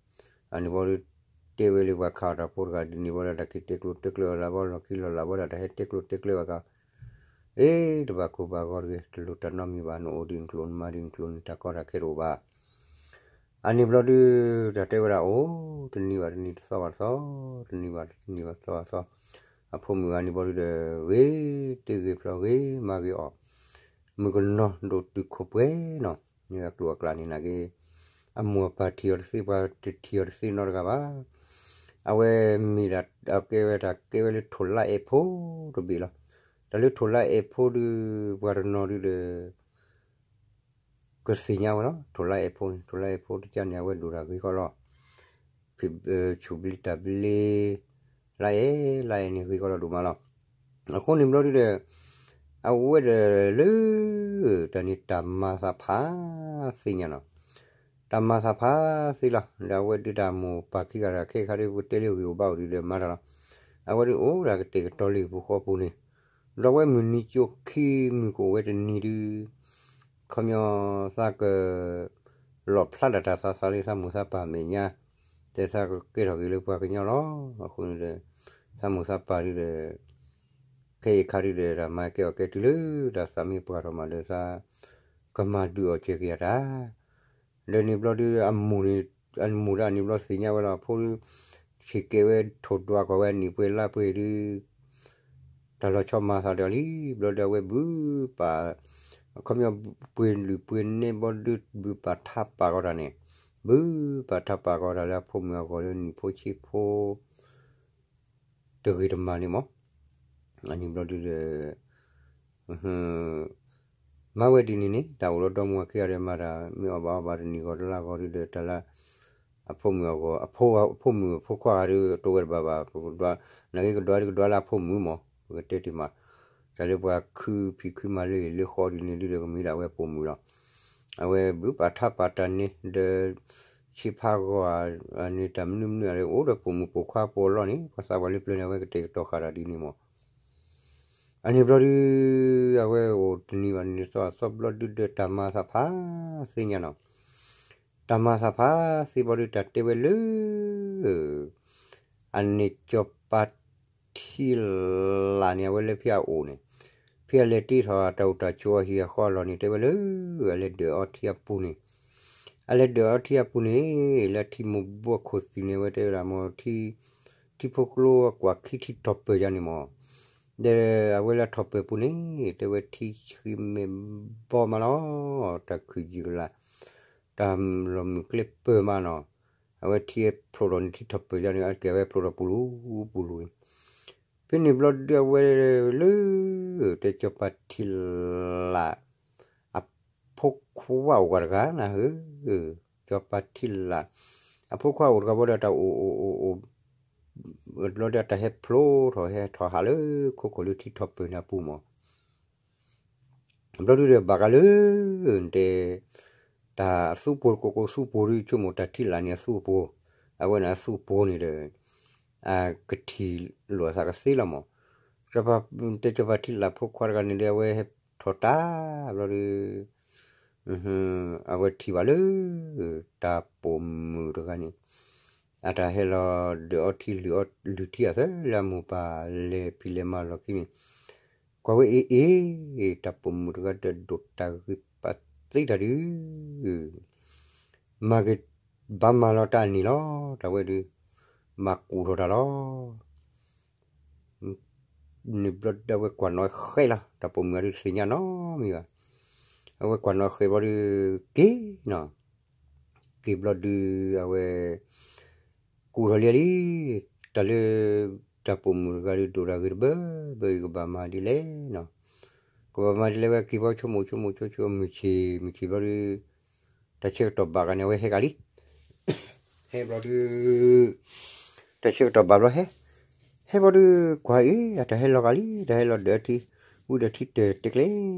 အန့ၣ်ဘျီဒီး တဲဝဲလၢပှၤခးအီၣ်တၢ်ဖိတဂၤဒ်န့ၣ်ဘျီဒီး တၢ်က့ၤတဲကျိၤတဲကျၢၤအီၤလၢဘီ လီၢ်ခံလီၢ်လးဘီဒီး တၢ်ဟဲတဲကျိၤတဲကျၢၤဘၣ်ကီး, အ့ တဘၣ်ကိၢ်ဘၣ်ဂီၤတဂ့ၤ တလိၣ်တၢ်နီတမံၤဘၣ်, နအိၣ်ဒ်နကျိၤနမၤဒ်နကျိၤန့ၣ် တၢ်ကီတၢ်ခဲတအိၣ်ဘၣ်. အန့ၣ်ဘျီဒုး တၢ်တဲဝဲဒၣ်အိၣ် တနံၤဘၣ်တနံၤ တသီဘၣ်တသီ, တနံၤဘၣ်တနံၤ တသီဘၣ်တသီ, အဖိမုၣ်ဂၤန့ၣ်ဘျီဒုးဒီး ဂ့ၤတ့ၢ်ဂ့ၤဖျိးဂ့ၤမၤဂ့ၤအီၤ မုၣ်ကနီၤဒိၣ်တုာ်ခိၣ်ပှဲၤနီၤ, အကျိၤအကျဲန့ၣ်နာ်က့ အမိၢ်အပၢ်ထံၣ်အီၤတသ့ ပှၤတထံၣ်အီၤတသ့နီတဂၤဘၣ်. အဝဲမ့ၢ်ဒၣ် အကဲဝဲတၢ်ကဲဝဲလၢထိၣ်လါအဲၣ်ဖိတဘ့ၣ်လီၤ. တၢ်လၢထိၣ်လါအဲၣ်ဖိဒုး ပှၤတနီၤဒုးဒီး ကသ့ၣ်ညါဝဲလီၤ. ထိၣ်လါအဲၣ်ဖိန့ၣ် ထိၣ်လါအဲၣ်ဖိတကါန့ၣ် အဝဲဒိၣ်တၢ်ဂ့ၤကီးလီၤ. ဆူၣ်ဘျ့တၢ်ဘျ့ လါအဲၣ် လါအဲၣ်န့ၣ် ဂ့ၤကီးလီၤဒိၣ်မးလီၤ. အဃိန့ၣ်ဘျီဒုးဒီး အဝဲဒီးလၢ တၢ်န့ၣ်တၢ်မၤသးဖးသ့ညါနီၤ, တၢ်မၤသးဖးသ့လီၤ. ဒီးအဝဲဒုးတၢ်မိၢ်ပၢ်ခံဂၤတၢ်ခဲခါဒုး ပတဲလၢဂ့ၢ်အိၣ်ဘၣ်အိၣ်ဒုးဒီးမၤတၢ်လီၤ. အဝဲဒုးအိၣ်ဒၣ်ကတဲာ်ကတီၤလၢပူၤဃီပူၤန့ၣ်, ဒီးအဝဲမုၢ်နံၤကၠိခံမုၢ်ကအိၣ်ဝဲတနံၤဒုး ခီပညီ သးက လီၣ်ဖျါဒၣ်တၢ်သးသးလၢသးမိၢ်သးပၢ်မဲာ်ညါ, တဲသးကကဲထီၣ်က့ၤလၢပှၤကညီလီၤ. အဃိန့ၣ်ဒီး သးမိၢ်သးပၢ်ဒုးဒီး ခဲအံၤခါဒုးဒီး တၢ်မၤကဲအီၣ်ကဲတုၤလၢ တၢ်သးမ့ၢ်ပှၢ်ထီၣ်မးဒီး သးကမၤဒုးအီၣ်စဲၤက့ၤအတၢ် ဒီးန့ၣ်ဘျီဒုး အမိၢ်န့ၣ် အမိၢ်ဒၣ်န့ၣ်ဘျီသ့ၣ်ညါဝဲလီၤ. အဖိဒုး ဆံးကဲဝဲထိၣ်ဒွးကွၢ်ဝဲအနံၣ်ပှဲၤလါပှဲၤဒုး တၢ်လီၤဆီမၤသးဒီးလံ. ဘျီဒုးအဝဲဘုပၢ် ခီပညီပှ့ၤလုာ်ပှ့ၤန့ၢ်ဘျီဒုး ဘုးပာ်ထးပာ်ကီးတၢ်န့ၣ်, ဘုးပာ်ထးပာ်ကီးတၢ်လၢအဖိမုၣ်အဂီၢ်လၢနံၣ်ဖိဆံးဖိ တဂ့ၤတမၤန့ၣ်မး, အန့ၣ်ဘျီဒုးဒီး မၤဝဲဒ်န့ၣ်န့ၣ် တၢ်အိၣ်လီၤဒီမါဝၤခံဂၤဒီး မၤတၢ်မ့ၢ်အီၣ်ဘၣ်အီဘၣ်တနံၤဂီၤတလါဂီၤဒုးဒီး တၢ်လၢ အဖိမုၣ်အဂီၢ် အဖိမုၣ်အဖိခွါဂၤဒုး တိဝဲတဘၣ်ဘၣ်, နာ်က့ကဒွးဒုးကဒွးလၢအဖိမုၣ်မး ပကတဲတ့ၢ်မး, တၢ်လၢပှၤခုဖံးခုမၤလၢယံာ်လၢဃီဒ်န့ၣ်ဒုးဒီး ကမ့ၢ်ဒၣ်ဝဲပိာ်မုၣ်လီၤ. အဝဲဘုးပာ်ထးပာ်တၢ်န့ၣ်ဒီး ဆံးဖးဂီၤဧါန့ၣ် တၢ်မနုၤမနုၤဧါဒီး အိၣ်ဒီးပိာ်မုၣ်ပိာ်ခွါပိာ်လီၤန့ၣ် ပှၤသးပှၢ်လၢပျၢၤန့ၣ် အဝဲကတဲာ်ကတီၤဃာ်တၢ်ဒ်န့ၣ်မး. အန့ၣ်ဘျီဒုး အဝဲအိၣ်တနံၤဘၣ်န့ၣ်သီအသီဘျီဒုးဒီး တၢ်မၤသးဖးသ့ညါနီၤ, တၢ်မၤသးဖးသ့ဘျီဒုး တၢ်တဲဝဲလၢ အန့ၣ်ကၠီၤပၤထံလာ်န့ၣ် အဝဲလၢဖဲအအိၣ်န့ၣ်, ဖဲအလဲၤတ့ထီၣ် တၢ်အိၣ်တၢ်ဆိးအဟံၣ်အဃီအလီၢ်န့ၣ် တဲဝဲလၢ အလဲၤဒၢးအီထံအပူၤန့ၣ်, အလဲၤဒၢးအီထံအပူၤန့ၣ် လၢထံမိၢ်ဘိခိၣ်သံၣ်န့ၣ် အဝဲတဲဝဲဒၣ်မ့ၢ် ထံဖိကျိအကွၢ်ခံထံထီၣ်ပၢၢ်ယါန့ၣ်မး, ဒီးအဝဲလၢထီၣ်ပၢၢ်ပူၤန့ၣ် တဲဝဲထံဆှံမဲာ်ဘီမးလီၤ, တၢ်ခုၣ်ယုၢ်ကလာ် တၢ်လီၤမုၢ်ကျဲပၢၢ်မးနီၤ, အဝဲထံဖျိးထီၣ်န့ၣ် ထံထီၣ်ပၢၢ်ယါန့ၣ် အကဲဝဲဖျိးထီၣ်ပူၤလူၤပူၤလူၤန့ၣ်, ဖဲန့ၣ်ဘျီဒုးအဝဲလၢ တဲကၠီၤပၤထံလာ် အဖိခွါအိၣ်ဂၤတဂၤနၤဧၢ, ကၠီၤပၤထံလာ် အဖိခွါအိၣ်တဂၤဘျီဒီး တၢ်အိၣ်အိၣ်အိၣ်အိၣ် ဘျီဒီးတၢ်ဟဲဖျိးထီၣ်ဟဲထီၣ်ဟးလၢခိခိၣ်လၢထံထီၣ်ပၢၢ်န့ၣ်အပူၤမး, ဘျီဒုးဒီးဘၣ်ဃးလၢ တဲ တၢ်သူပူၤကိးကိးသူပူၤဒုး ဆိကမိၣ်တၢ်ထံလာ်န့ၣ်အသူအပူၤ, အဝဲန့ၣ်အသူအပူၤန့ၣ်ဒီး အကထံၣ်လိာ်အသးကသ့လီၤမး, တဲကၠီၤပၤထံလာ်ဖိခွါတဂၤန့ၣ်ဒီး အဝဲဟဲထီၣ်တၢ်ဘျီဒုး အဝဲထံၣ်ဘၣ်လၢ တၢ်ပိာ်မုၣ်တဂၤန့ၣ် အတၢ်ဟဲလီၤဒၢးအီထံလုၢ်ထံအသးလၢ အမိၢ်ပၢ်လဲၤဖံးလဲၤမၤလီၢ်ခံန့ၣ်, ကွၢ်ဝဲအ့ၣ်အ့ၣ် တၢ်ပိာ်မုၣ်တဂၤဒီးဒိၣ်တၢ်ဂ့ၤပာ်သ့တၢ်ဒုး မၤက့ၤ ဘၣ်မၤလီၤတၢ်န့ၣ်လီၤ တၢ်ဝဲဒုး မၤကူၣ်ထီၣ်တၢ်လီၤ. န့ၣ်ဘျီဒုးအဝဲကွၢ်နီၣ်ဃဲလီၤ တၢ်ပိာ်မုၣ်အဒုးတသ့ၣ်ညါနီတမံၤဘၣ်. အဝဲကွၢ်နီၣ်ဃဲဘျီဒုး က့ၤနီၤ, က့ၤဘျီဒုး အဝဲ ကူၣ်ထီၣ်လံလံ, တၢ်လၢ တၢ်ပိာ်မုၣ်တဂၤဒုးဒိၣ်တၢ်ဂ့ၤတဘၢဘၢအံၤ ကဘၣ်မၤဒ်လဲၣ်နီၤ, ကဘၣ်မၤဒ်လဲၣ် ဝဲက့ၤဘျီဆိကမိၣ်ဆိကမိၣ်ဆိဆိ မုၢ်ဆ့ၣ်မုၢ်ဆ့ၣ်ဘျီဒုး တၢ်ဆၢကတီၢ်ဘၣ်ဂၤန့ၣ် အဝဲဟဲကလံ ဟဲဘျီဒုး တၢ်ဆၢကတီၢ်ဘၣ်ဘျီဟဲ, ဟဲဘျီဒုး ကွၢ်အ့ၣ် အတၢ်ဟဲလီၤကလံ တၢ်ဟဲလီၤဒၢးထံ, ဝံၤဒီးထံတၢၢ်တဲကျဲ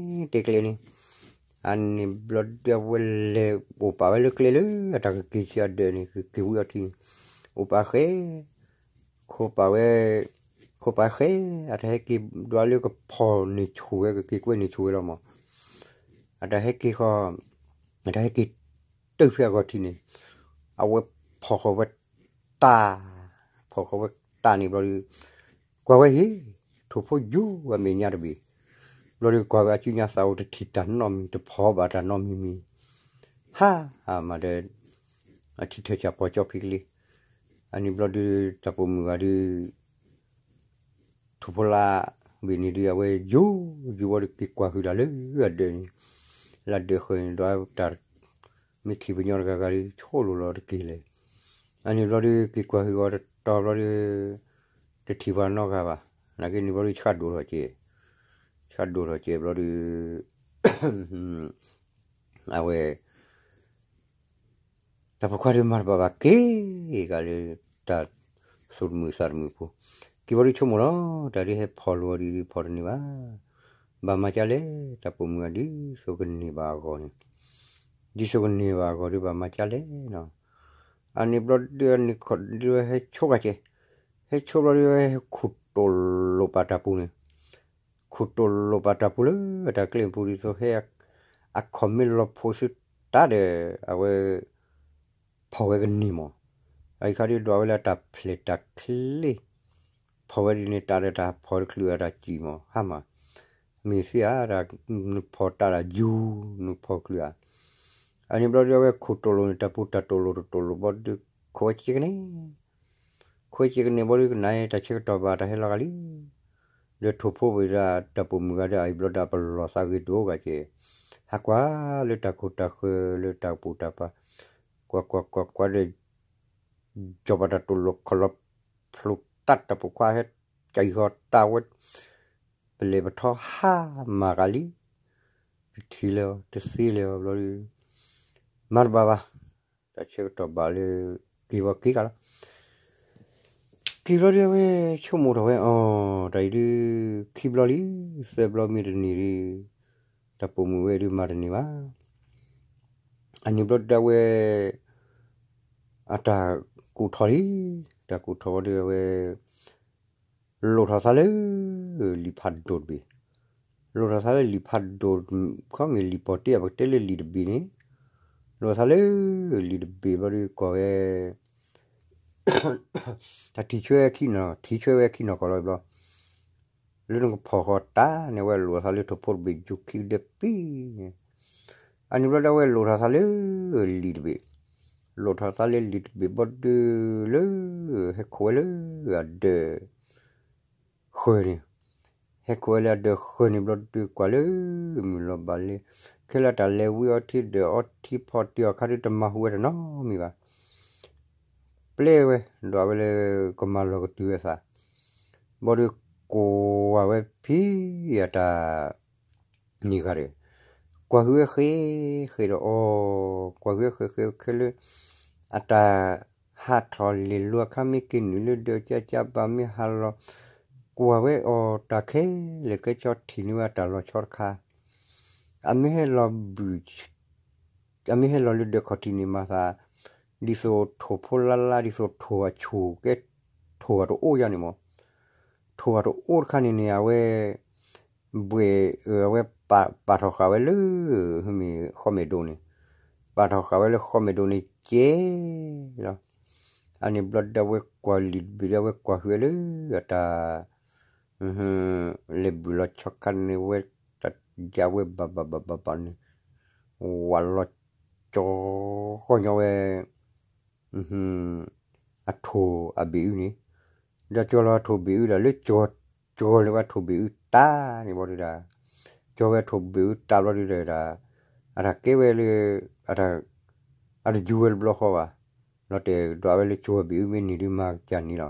တဲကျဲန့ၣ်, အန့ၣ်ဘျီဒုးအဝဲလဲၤအိၣ်ပာ်ဝဲလၢကျဲလၢ အတၢ်ကက့ၤဆံးအဒၢးန့ၣ် ကက့ၤဝံၤအီၤထံန့ၣ်, အိၣ်ပာ်ဃဲ ခိးပာ်ဝဲ, ခိးပာ်ဃဲ, အတၢ်ဟဲက့ၤဒွးလၢကဖီၣ်န့ၢ်ဆိၣ်ဝဲ ကက့ၤကွဲန့ၢ်ဆိၣ်ဝဲလီၤမး, အတၢ်ဟဲက့ၤဃီ, အတၢ်ဟဲက့ၤ တုၤဖဲအဂီၢ်ထံးန့ၣ်, အဝဲဖီၣ်ဃီၤဝဲတၢ်, ဖီၣ်ဃီၤဝဲတၢ်န့ၣ်ဘျီဒုး, ကွၢ်ဝဲဟ့ၣ်, ထိၣ်ဖိယူၤဝဲမဲာ်ညါတဘ့ၣ်, ဘျီဒုးကွၢ်ဝဲအစုညါသးအိၣ် တထံၣ်တၢ်နီတမံၤ တဖီၣ်ဘၣ်တၢ်နီတမံၤမံၤ, ဟါ, မၤဒီး အထံထၢၣ်ဆၣ်ပီၤကၠီဖံကလ့, အန့ၣ်ဘျီဒုး တၢ်ပိာ်မုၣ်ဂၤဒုး ထိၣ်ဖိလါဘ့ၣ်န့ၣ်ဒုး အဝဲယူၤ, ယူၤဝံၤဒီးက့ၤကွၢ်ဟုၣ်တၢ်လၢအဒၢးန့ၣ်, လၢအဒၢးဃၢၤန့ၣ်ဒီးတၢ် မ့ၢ်ထံၣ်ပညီတဂၤဂၤဒုး ဆိလိာ်လီၤတက့ၢ်လဲၣ်. အန့ၣ်ဘျီဒုး က့ၤကွၢ်ဟုၣ်အီၤတတီၤဘျီဒုး တထံၣ်ပှၤနီတဂၤဘၣ်. နာ်က့န့ၣ်ဘျီဒုး ဆှၣ်ဒိၣ်ထီၣ်ကဲ, ဆှၣ်ဒိၣ်ထီၣ်ကဲဘျီဒုး အဝဲ တၢ်ပိာ်ခွါဒုးမၤတဘၣ်ဘၣ် က့ၤကလၢ တၢ်သူၣ်တမုာ်သးတမုာ်ဖိ, က့ၤဘျီဒုးဆိကမိၣ်လီၤ, တၢ်ဒုးဟဲဖီၣ်လိာ်အီၤဒ်ဒုးဖီၣ်တန့ၢ်ဘၣ်. ဘၣ်မၤကၢ်လဲၣ်, တၢ်ပိာ်မုၣ်အဒုး ဆိကန့ၢ်ဘၣ်အဂီၢ်န့ၣ်, ဒ်ဆိကန့ၢ်ဘၣ်အဂီၢ်ဒုး ဘၣ်မၤကၢ်လဲၣ်နီၤ. အန့ၣ်ဘျီဒုး အန့ၣ်ခီၣ်ဒုးဟဲဆိကၤကဲ, ဟဲဆိဘျီဒုး ဟဲခူၣ်တိၢ်လိာ်ပာ်တၢ်ပူၤန့ၣ်, ခူၣ်တိၢ်လိာ်ပာ်တၢ်ပူၤလၢ တၢ်ကျဲပူၤဒ်သိးဟဲ အခီၣ်မ့ၢ်လီၤဖိးဆူတၢ်ဒီး အဝဲ ဖီၣ်ဝဲကန့ၢ်မး. အအံၤခါဒုးဒွးဝဲလၢတၢ်ဖျဲၣ်တၢ်ချ့, ဖီၣ်ဝဲဒ်န့ၣ် တၢ်ဒီးတၢ်ဖီၣ်တချုးအတၢ်စံၣ်မး ဟါမး, မ့ၢ်သ့ဧါ နဖီၣ်တၢ်ဒၣ်ယူၤ နဖီၣ်ချုးဧါ. အန့ၣ်ဘျီဒုး အဝဲခူၣ်တိၢ်လိာ်န့ၣ် တၢ်ပူၤတၢ်တိၢ်လိာ်တတိၢ်လိာ်ဘျီဒုး ခိးဝဲကကနဲ, ခိးဝဲကကနဲဘျီဒုး ကနၣ်တၢ်ဆၢကတီၢ်ဘၣ်တၢ်ဟဲလီၤဂာ်လံ. ဒီးထိၣ်ဖိဝဲဒၣ်တၢ်ပိာ်မုၣ်ဂၤဒီးအံၤဘျီဒီး ပလီၢ်သးဂ့ၤဒိၣ်ဂၤကဲ, ဟးကွၢ်လၢတၢ်ကိၢ်တၢ်ဃၢၤလၢတၢ်ပူၤတၢ်ပၤ, ကွၢ်ကွၢ်ကွၢ်ကွၢ်ဒီး ကၠီၤပၤတၢ်တိာ်လီၤခီၣ်လီၤဖျိးတၢ်တၢ်ပိာ်ခွါဟဲ ကၠီၤဃီၤတၢ်ဝဲ, ပလဲၤပထီဟါမၤကလံ, တထံၣ်လၢၤ တသ့လၢၤဘျီဒီး မၤတဘၣ်ဘၣ်, တၢ်ဆၢကတီၢ်ဘၣ်လၢ က့ၤဝဲက့ၤကလီၤ က့ၤဘျီဒီးအဝဲ ဆိကမိၣ်ထီၣ်ဝဲအီၤ တၢ်အံၤဒုး ခံဘျီလံ, သၢဘျီမ့ၢ်တန့ၢ်ဒီး တၢ်ပိာ်မုၣ်ဝဲဒုးမၤတန့ၢ်ဘၣ်. အန့ၣ်ဘျီဒုးအဝဲ အတၢ်ကူၣ်ထီၣ်လံ, တၢ်ကူၣ်ထီၣ်ဘျီဒုးအဝဲ လိၣ်ထီၣ်သးလၢ လံာ်ဖးဒိၣ်တဘ့ၣ်, လိၣ်ထီၣ်သးလၢလံာ်ဖးဒိၣ်, ခီမ့ၢ်လံာ်ပီၣ်တ့အပကတဲလၢလံာ်တဘ့ၣ်န့ၣ်, လိၣ်ထီၣ်သးလၢ လံာ်တဘ့ၣ်ဘျီဒုးကွၢ်ဝဲ တၢ်ထံၣ်ဆွဲဝဲခံနီၤ, ထံၣ်ဆွဲဝဲခံနီၤကီၢ်လီၤဘျီ, လၢနကဖီၣ်ဃီၤတၢ်န့ၣ် အဝဲလိၣ်ထီၣ်သးလၢထိၣ်ဖိတဘ့ၣ် ယူၤခံကဒဲပံန့ၣ်, အန့ၣ်ဘျီဒီးအဝဲလိၣ်ထီၣ်သးလၢ လံာ်တဘ့ၣ်, လိၣ်ထီၣ်သးလၢလံာ်တဘ့ၣ်ဘျီဒုးလၢ ဟဲခိးဝဲလၢအဒၢး ဃၢၤန့ၣ်, ဟဲခိးဝဲလၢအဒၢးဃၢၤန့ၣ်ဘျီဒုးကွၢ်လၢ မုၢ်လီၤဘၣ်လၢ ခဲလၢာ်တၢ်လဲၤဝံအီထံဒၢးအီထံဖီတ့ၢ်အီၤခါဒုးတမၤဟူးဝဲတနီၤမံၤဘၣ်. ပျဲဝဲ ဒွးဝဲလၢကမၤလီၤကတုၤဝဲသး, ဘျီဒုးကွၢ်ဝဲဖံအတၢ် န့ၢ်ဂၤဒီး ကွၢ်ဟုၣ်ဝဲဃဲ ဃဲဒီးအီၤ, ကွၢ်ဟုၣ်ဝဲဃဲဃဲခဲလၢာ် အတၢ်ဟးထီၣ်လဲၤလိၤအခါ မ့ၢ်က့ၤနုာ်လၢဒၢးကၠၢ်ကၠၢ်ဘၣ် မ့ၢ်ဟးလီၤ ကွၢ်ဝဲအီၤတၢ်ခဲလၢာ် ကဲကၠီထံၣ်န့ၢ်ဝဲအတၢ်လီၤဆီတခါ, အမ့ၢ်ဟဲလီၤဘုၣ် အမ့ၢ်ဟဲလီၤလၢဒၢးခီၣ်ထံးန့ၣ်မၤသး ဒ်သိးထိၣ်ဖိလါလါ ဒ်သိးထိၣ်အဆူၣ်ကဲ ထိၣ်အတအိၣ်ယါန့ၣ်မး, ထိၣ်အတအိၣ်တခါန့ၣ်န့ၣ် အဝဲ ဘှဲၣ်အဝဲ ပာ်ထီၣ်ဃာ်ဝဲလၢ မ့ၢ်ဃီမဲာ်ဒိၣ်န့ၣ်, ပာ်ထီၣ်ဃာ်ဝဲလၢဃီမဲာ်ဒိၣ်န့ၣ်ကဲလီၤ. အန့ၣ်ဘျီဒီးအဝဲကွၢ်လံာ်တဘ့ၣ်ဒီး အဝဲကွၢ်ဟုၣ်ဝဲလၢအတၢ် လဲၤဘုၣ်လီၤဆီခါန့ၣ်ဝဲ တၢ်ယါဝဲဘၣ်ဘၣ်ဘၣ်ဘၣ်ဘၣ်န့ၣ် ဝးလီၤကၠီဃီညီဝဲ အထိၣ်အဘ့ၣ်အုန့ၣ်, ဒီးကၠီလီၤအထိၣ်ဘ့ၣ်အုဒီး လၢကၠီလၢဝဲအထိၣ်ဘ့ၣ်အုတၢ်န့ၣ်ဘျီဒုဒီး, ကၠီဝဲအထိၣ်ဘ့ၣ်အုတၢ်ဘျီဒုဒီး အတၢ်ကဲဝဲလၢ အတယူၤဝဲတဘျီဃီဘၣ်, လီၤတဲာ်ဒွးဝဲလၢကၠီဘ့ၣ်အုမ့ၢ်န့ၢ်ဒုးမၤကစၢ်န့ၣ်လီၤ.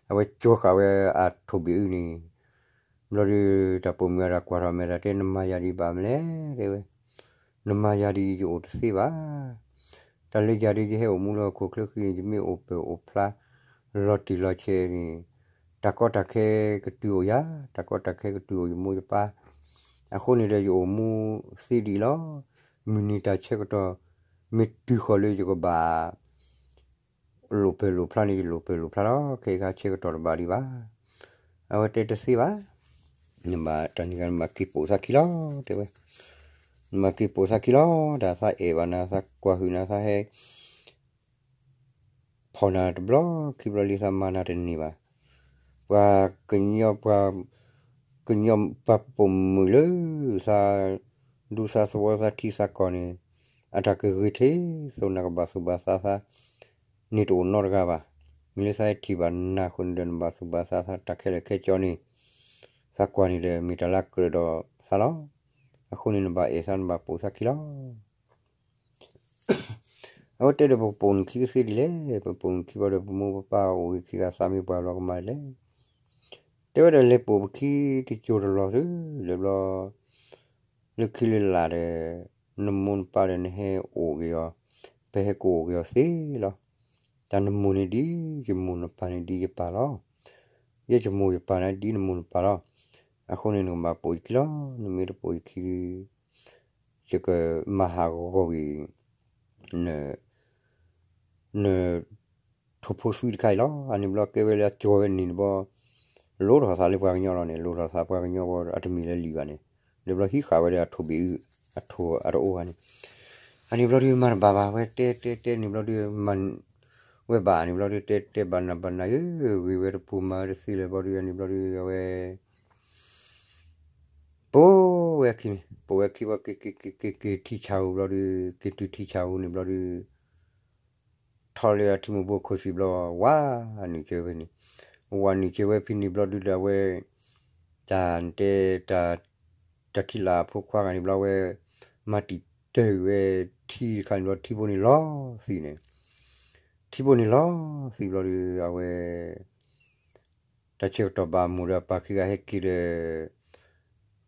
အဝဲကၠီဃာ်ဝဲအထိၣ်ဘ့ၣ်အုန့ၣ် ဘျီဒု တၢ်ပိာ်မုၣ်အတၢ်ကွၢ်ထီၣ်မဲာ်တၢ်တဲ နမၤယၤဒ်ဘၣ်မလဲၣ် တဲဝဲ, နမၤယၤဒ်ယအိၣ်တသ့ဘၣ်. တၢ်လၢယၤဒ်ယဟဲအိၣ်မူလၢဟီၣ်ခိၣ်ချၢဃံန့ၣ် ယမ့ၢ်အိၣ်ပၢၢ်အိၣ်ဖျါ လီၤတံၢ်လီၤဆဲးန့ၣ် တၢ်ကီတၢ်ခဲကတုၤအိၣ်ယၤ, တၢ်ကီတၢ်ခဲကတုၤအိၣ်ယမိၢ်ယပၢ်, အဃိန့ၣ်ဒီးယအိၣ်မူသ့ဒံးလီၤ. မုၢ်နံၤတၢ်ဆၢကတီၢ် မ့ၢ်တုၤဃီၤလၢယကဘၣ် လိၣ်ပၢၢ်လိၣ်ဖျါန့ၣ် ယလိၣ်ပၢၢ်လိၣ်ဖျါလီၤ. ခဲအံၤခါဆၢကတီၢ်တဘၣ်ဒံးဘၣ်. အဝဲတဲတသ့ဘၣ်. နဘၣ်တၢ်န့ၣ်ဂၤ နဘၣ်က့ၤပိာ်သးခံလီၤ တဲဝဲ, နဘၣ်က့ၤပိာ်သးခံလီၤ. တၢ်သးအဲၣ်ဘၣ်နၤ သးကွၢ်ဟုၣ်နၤ သးဟဲ ဖီၣ်နၤတဘျီခံဘျီလံ သးမၤနၤတန့ၢ်ဘၣ်. ပှၤကညီ ပှၤ ကညီ ပှၤပိာ်မုၣ်လၢ သးဒူသးသဝီ သးထံသးကီၢ်န့ၣ် အတၢ်ကဂ့ၤထီၣ် သိးနၤကဘၣ်သူၣ်ဘၣ်သးသး န့ၣ်တအိၣ်နီတဂၤဘၣ်. မ့ၢ်လၢသးဟဲထံၣ်ဘၣ်နၤအဃိန့ၣ်ဒီး နဘၣ်သူၣ်ဘၣ်သးသး တၢ်ခဲလၢာ်ခဲဆ့န့ၣ် သးကွၢ်န့ၣ်ဒီး မ့ၢ်တၢ်လၢအကြၢးဒီးသးလီၤ. အဃိန့ၣ် နဘၣ်အဲၣ်သး နဘၣ်ပိာ်သးခံလီၤ. အဝဲတဲဒီး ပကပိာ်နခံကသ့ဒ်လဲၣ်. ပပိာ်နခံဘၣ်ဒီး ပမိၢ်ပပၢ်အိၣ်ဂ့ၤခံဂၤ သးမ့ၢ်ပှၤလီၤကမၤဒ်လဲၣ်. တဲဝဲဒီး လဲၤပိာ်ပခံတစိၤတလီၢ်သု လၢဘျီ လၢခံလၢလာ်ဒီး နမိၢ်နပၢ်ဒီး နဟဲအိၣ်က့ၤအီၤ, ပဟဲကအိၣ်က့ၤအီၤသ့လီၤ. တၢ်နမိၢ်န့ၣ်ဒ်ယမိၢ် နပၢ်န့ၣ်ဒ်ယပၢ်လီၤ. ယဲယမိၢ်ယပၢ်န့ၣ်ဒ်နမိၢ်နပၢ်လီၤ. အဃိန့ၣ် နကဘၣ်ပိာ်ယခံလီၤ. နမ့ၢ်တပိာ်ယခံ ယကမၤဟးဂီၤကွံာ် န န ထိၣ်ဖိသွံတခါအံၤလီၤ. အန့ၣ်ဘျီကဲဝဲလၢအကၠီဝဲန့ၣ်တဘျီ လိၣ်ထီၣ်သးလၢပှၤကညီလီၤန့ၣ်, လိၣ်ထီၣ်သးပှၤကညီဝဲ အတမ့ၢ်လၢလံာ်ဘၣ်န့ၣ်, ဒီးဘျီဟံးဃာ်ဝဲဒီးအထိၣ်ဘ့ၣ်အု, အထိၣ်အတအိၣ်ဘၣ်န့ၣ်, အန့ၣ်ဘျီဒုးမၤတဘၣ်ဘၣ် ဝဲတဲတဲတဲန့ၣ်ဘျီဒုး မၤ ဝဲဘၣ်န့ၣ်ဘျီဒုး တဲတဲဘၣ်နၤဘၣ်နၤဧၢ, ဂ့ၤဝဲတပူၤမၤဝဲတသ့လၢၤဘျီဒုး အန့ၣ်ဘျီဒုး အဝဲ ပိာ်ဝဲအခံန့ၣ်, ပိာ်ဝဲအခံဘၣ် က့ၤ က့ၤ က့ၤ က့ၤ က့ၤထံဆးဧိၤဘျီဒုး, က့ၤတုၤထံဆးဧိၤန့ၣ်ဘျီဒုး ထီၣ်လၢအထံမိၢ်ဘိခိၣ်သံၣ်ဘျီ ဝးနုာ်ကၢဝဲန့ၣ်, ဝးနုာ်ကၢဝဲဖဲန့ၣ်ဘျီဒုးဒီး အဝဲ တၢ် တၢ်တဲ တၢ်ထံၣ်လၢအဖိခွါဂၤန့ၣ်ဘျီဝဲ မၤတံာ်တၢၢ်ဝဲထံတခါန့ၣ်ဘျီ ထံဖိန့ၣ်လီၤသံးန့ၣ်, ထံဖိန့ၣ်လီၤသံးဘျီဒီး အဝဲ တၢ်ဆၢကတီၢ်ဘၣ်အမိၢ်ဒီးအပၢ်ခံဂၤဟဲက့ၤဒီး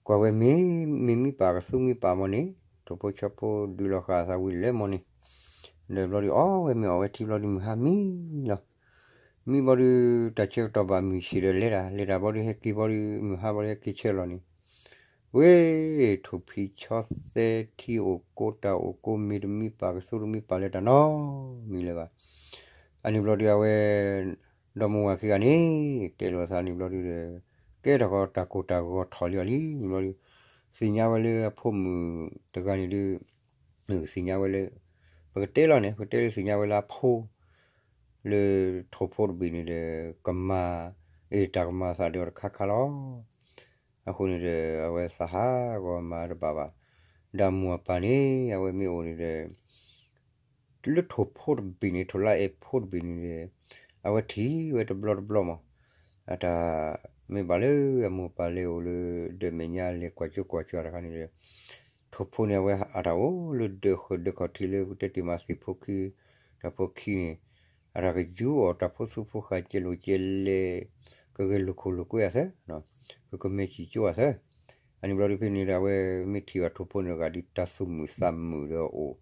ကွၢ်ဝဲမ့ၢ် မ့ၢ်မံပာ်ကသူမံပာ်မီၢ်န့ၣ် ထိၣ်ဖိဆီဖိဒုးလီၤဃာ်အသးဝံၤလဲၤမီၢ်န့ၣ်, ဒီးဘျီဒီးအီၣ်ဝဲမ့ၢ်အီၣ်ဝဲထံဘျီဒီးမုၢ်ဟါမံလီၤ. မံဘျီဒီး တၢ်ဆၢကတီၢ်ဘၣ်မုၢ်ဆ့ၣ်ဒီးလဲၤတၢ် လဲၤတၢ်ဘျီဒီးဟဲက့ၤဘျီဒီး မုၢ်ဟါဘျီဒီးဟဲက့ၤဆၢလီၤန့ၣ်, ဝ့ၢ် ထိၣ်ဖံးဆီသဲထံအိၣ်ကိးတၢ်အိၣ်ကိး မ့ၢ်တမံပာ်ကသူတမံပာ်လၢတၢ်နီတမံၤလၢၤဘၣ်. အန့ၣ်ဘျီဒီးအဝဲ ဒီမါဝၤခံဂၤန့ၣ် တဲလိာ်အသးန့ၣ်ဘျီဒီး ကဲထီၣ်ဃီတၢ်ကိၢ်တၢ်ဂီၤထီၣ်လံအီၤလံန့ၣ်ဘျီဒီး သ့ၣ်ညါဝဲလၢအဖိမုၣ်တဂၤန့ၣ်ဒီး သ့ၣ်ညါဝဲလၢ ပကတဲလီၤန့ၣ် ပကတဲလၢသ့ၣ်ညါဝဲလၢအဖိ လၢထိၣ်ဖိတဘ့ၣ်န့ၣ်ဒီး ကမၤ အ့ၣ် တၢ်ကမၤသးဒီးအီၤတခါခါလီၤ. အဃိန့ၣ်ဒီး အဝဲသးဟးဂီၤမၤတဘၣ်ဘၣ်. ဒီးအမိၢ်အပၢ်န့ၣ် အဝဲမ့ၢ်အိၣ်န့ၣ်ဒီး လၢထိၣ်ဖိတဘ့ၣ်န့ၣ် ထိၣ်လါအဲၣ်ဖိတဘ့ၣ်န့ၣ်ဒီး အဝဲထံၣ်ဝဲတဘျီတဘျီမး, အတၢ်မ့ၢ်ဘၣ်လၢအမိၢ်အပၢ်လဲၤအိၣ်လၢ ဒီးမဲာ်ညါလဲၤကွၢ်ကၠိကွၢ်ကၠိတခါန့ၣ်ဒီး ထိၣ်ဖိန့ၣ် အဝဲအတၢ်အိၣ်လၢဒၢးဃၢၤဒၢးခီၣ်ထံးလၢ ပတဲတ့ၢ်မးသ့ၣ်ဖိခံ တၢ်ဖိခံန့ၣ် အတၢ်ကယူအီၣ်တၢ်ဖိသူဖိဃာ်ကဲလိာ်ကဲလဲၣ် ကဂဲၤလိာ်ခိၣ်လိာ်ကွဲအသး ကကမဲာ်စံၣ်ကၠိအသး. အန့ၣ်ဘျီဒုးဖဲန့ၣ်ဒီး အဝဲမ့ၢ်ထံၣ်ဘၣ်ထိၣ်ဖိန့ၣ်တဂၤဒီး တၢ်သူၣ်မုာ်သးမုာ်ဒီးအိၣ်,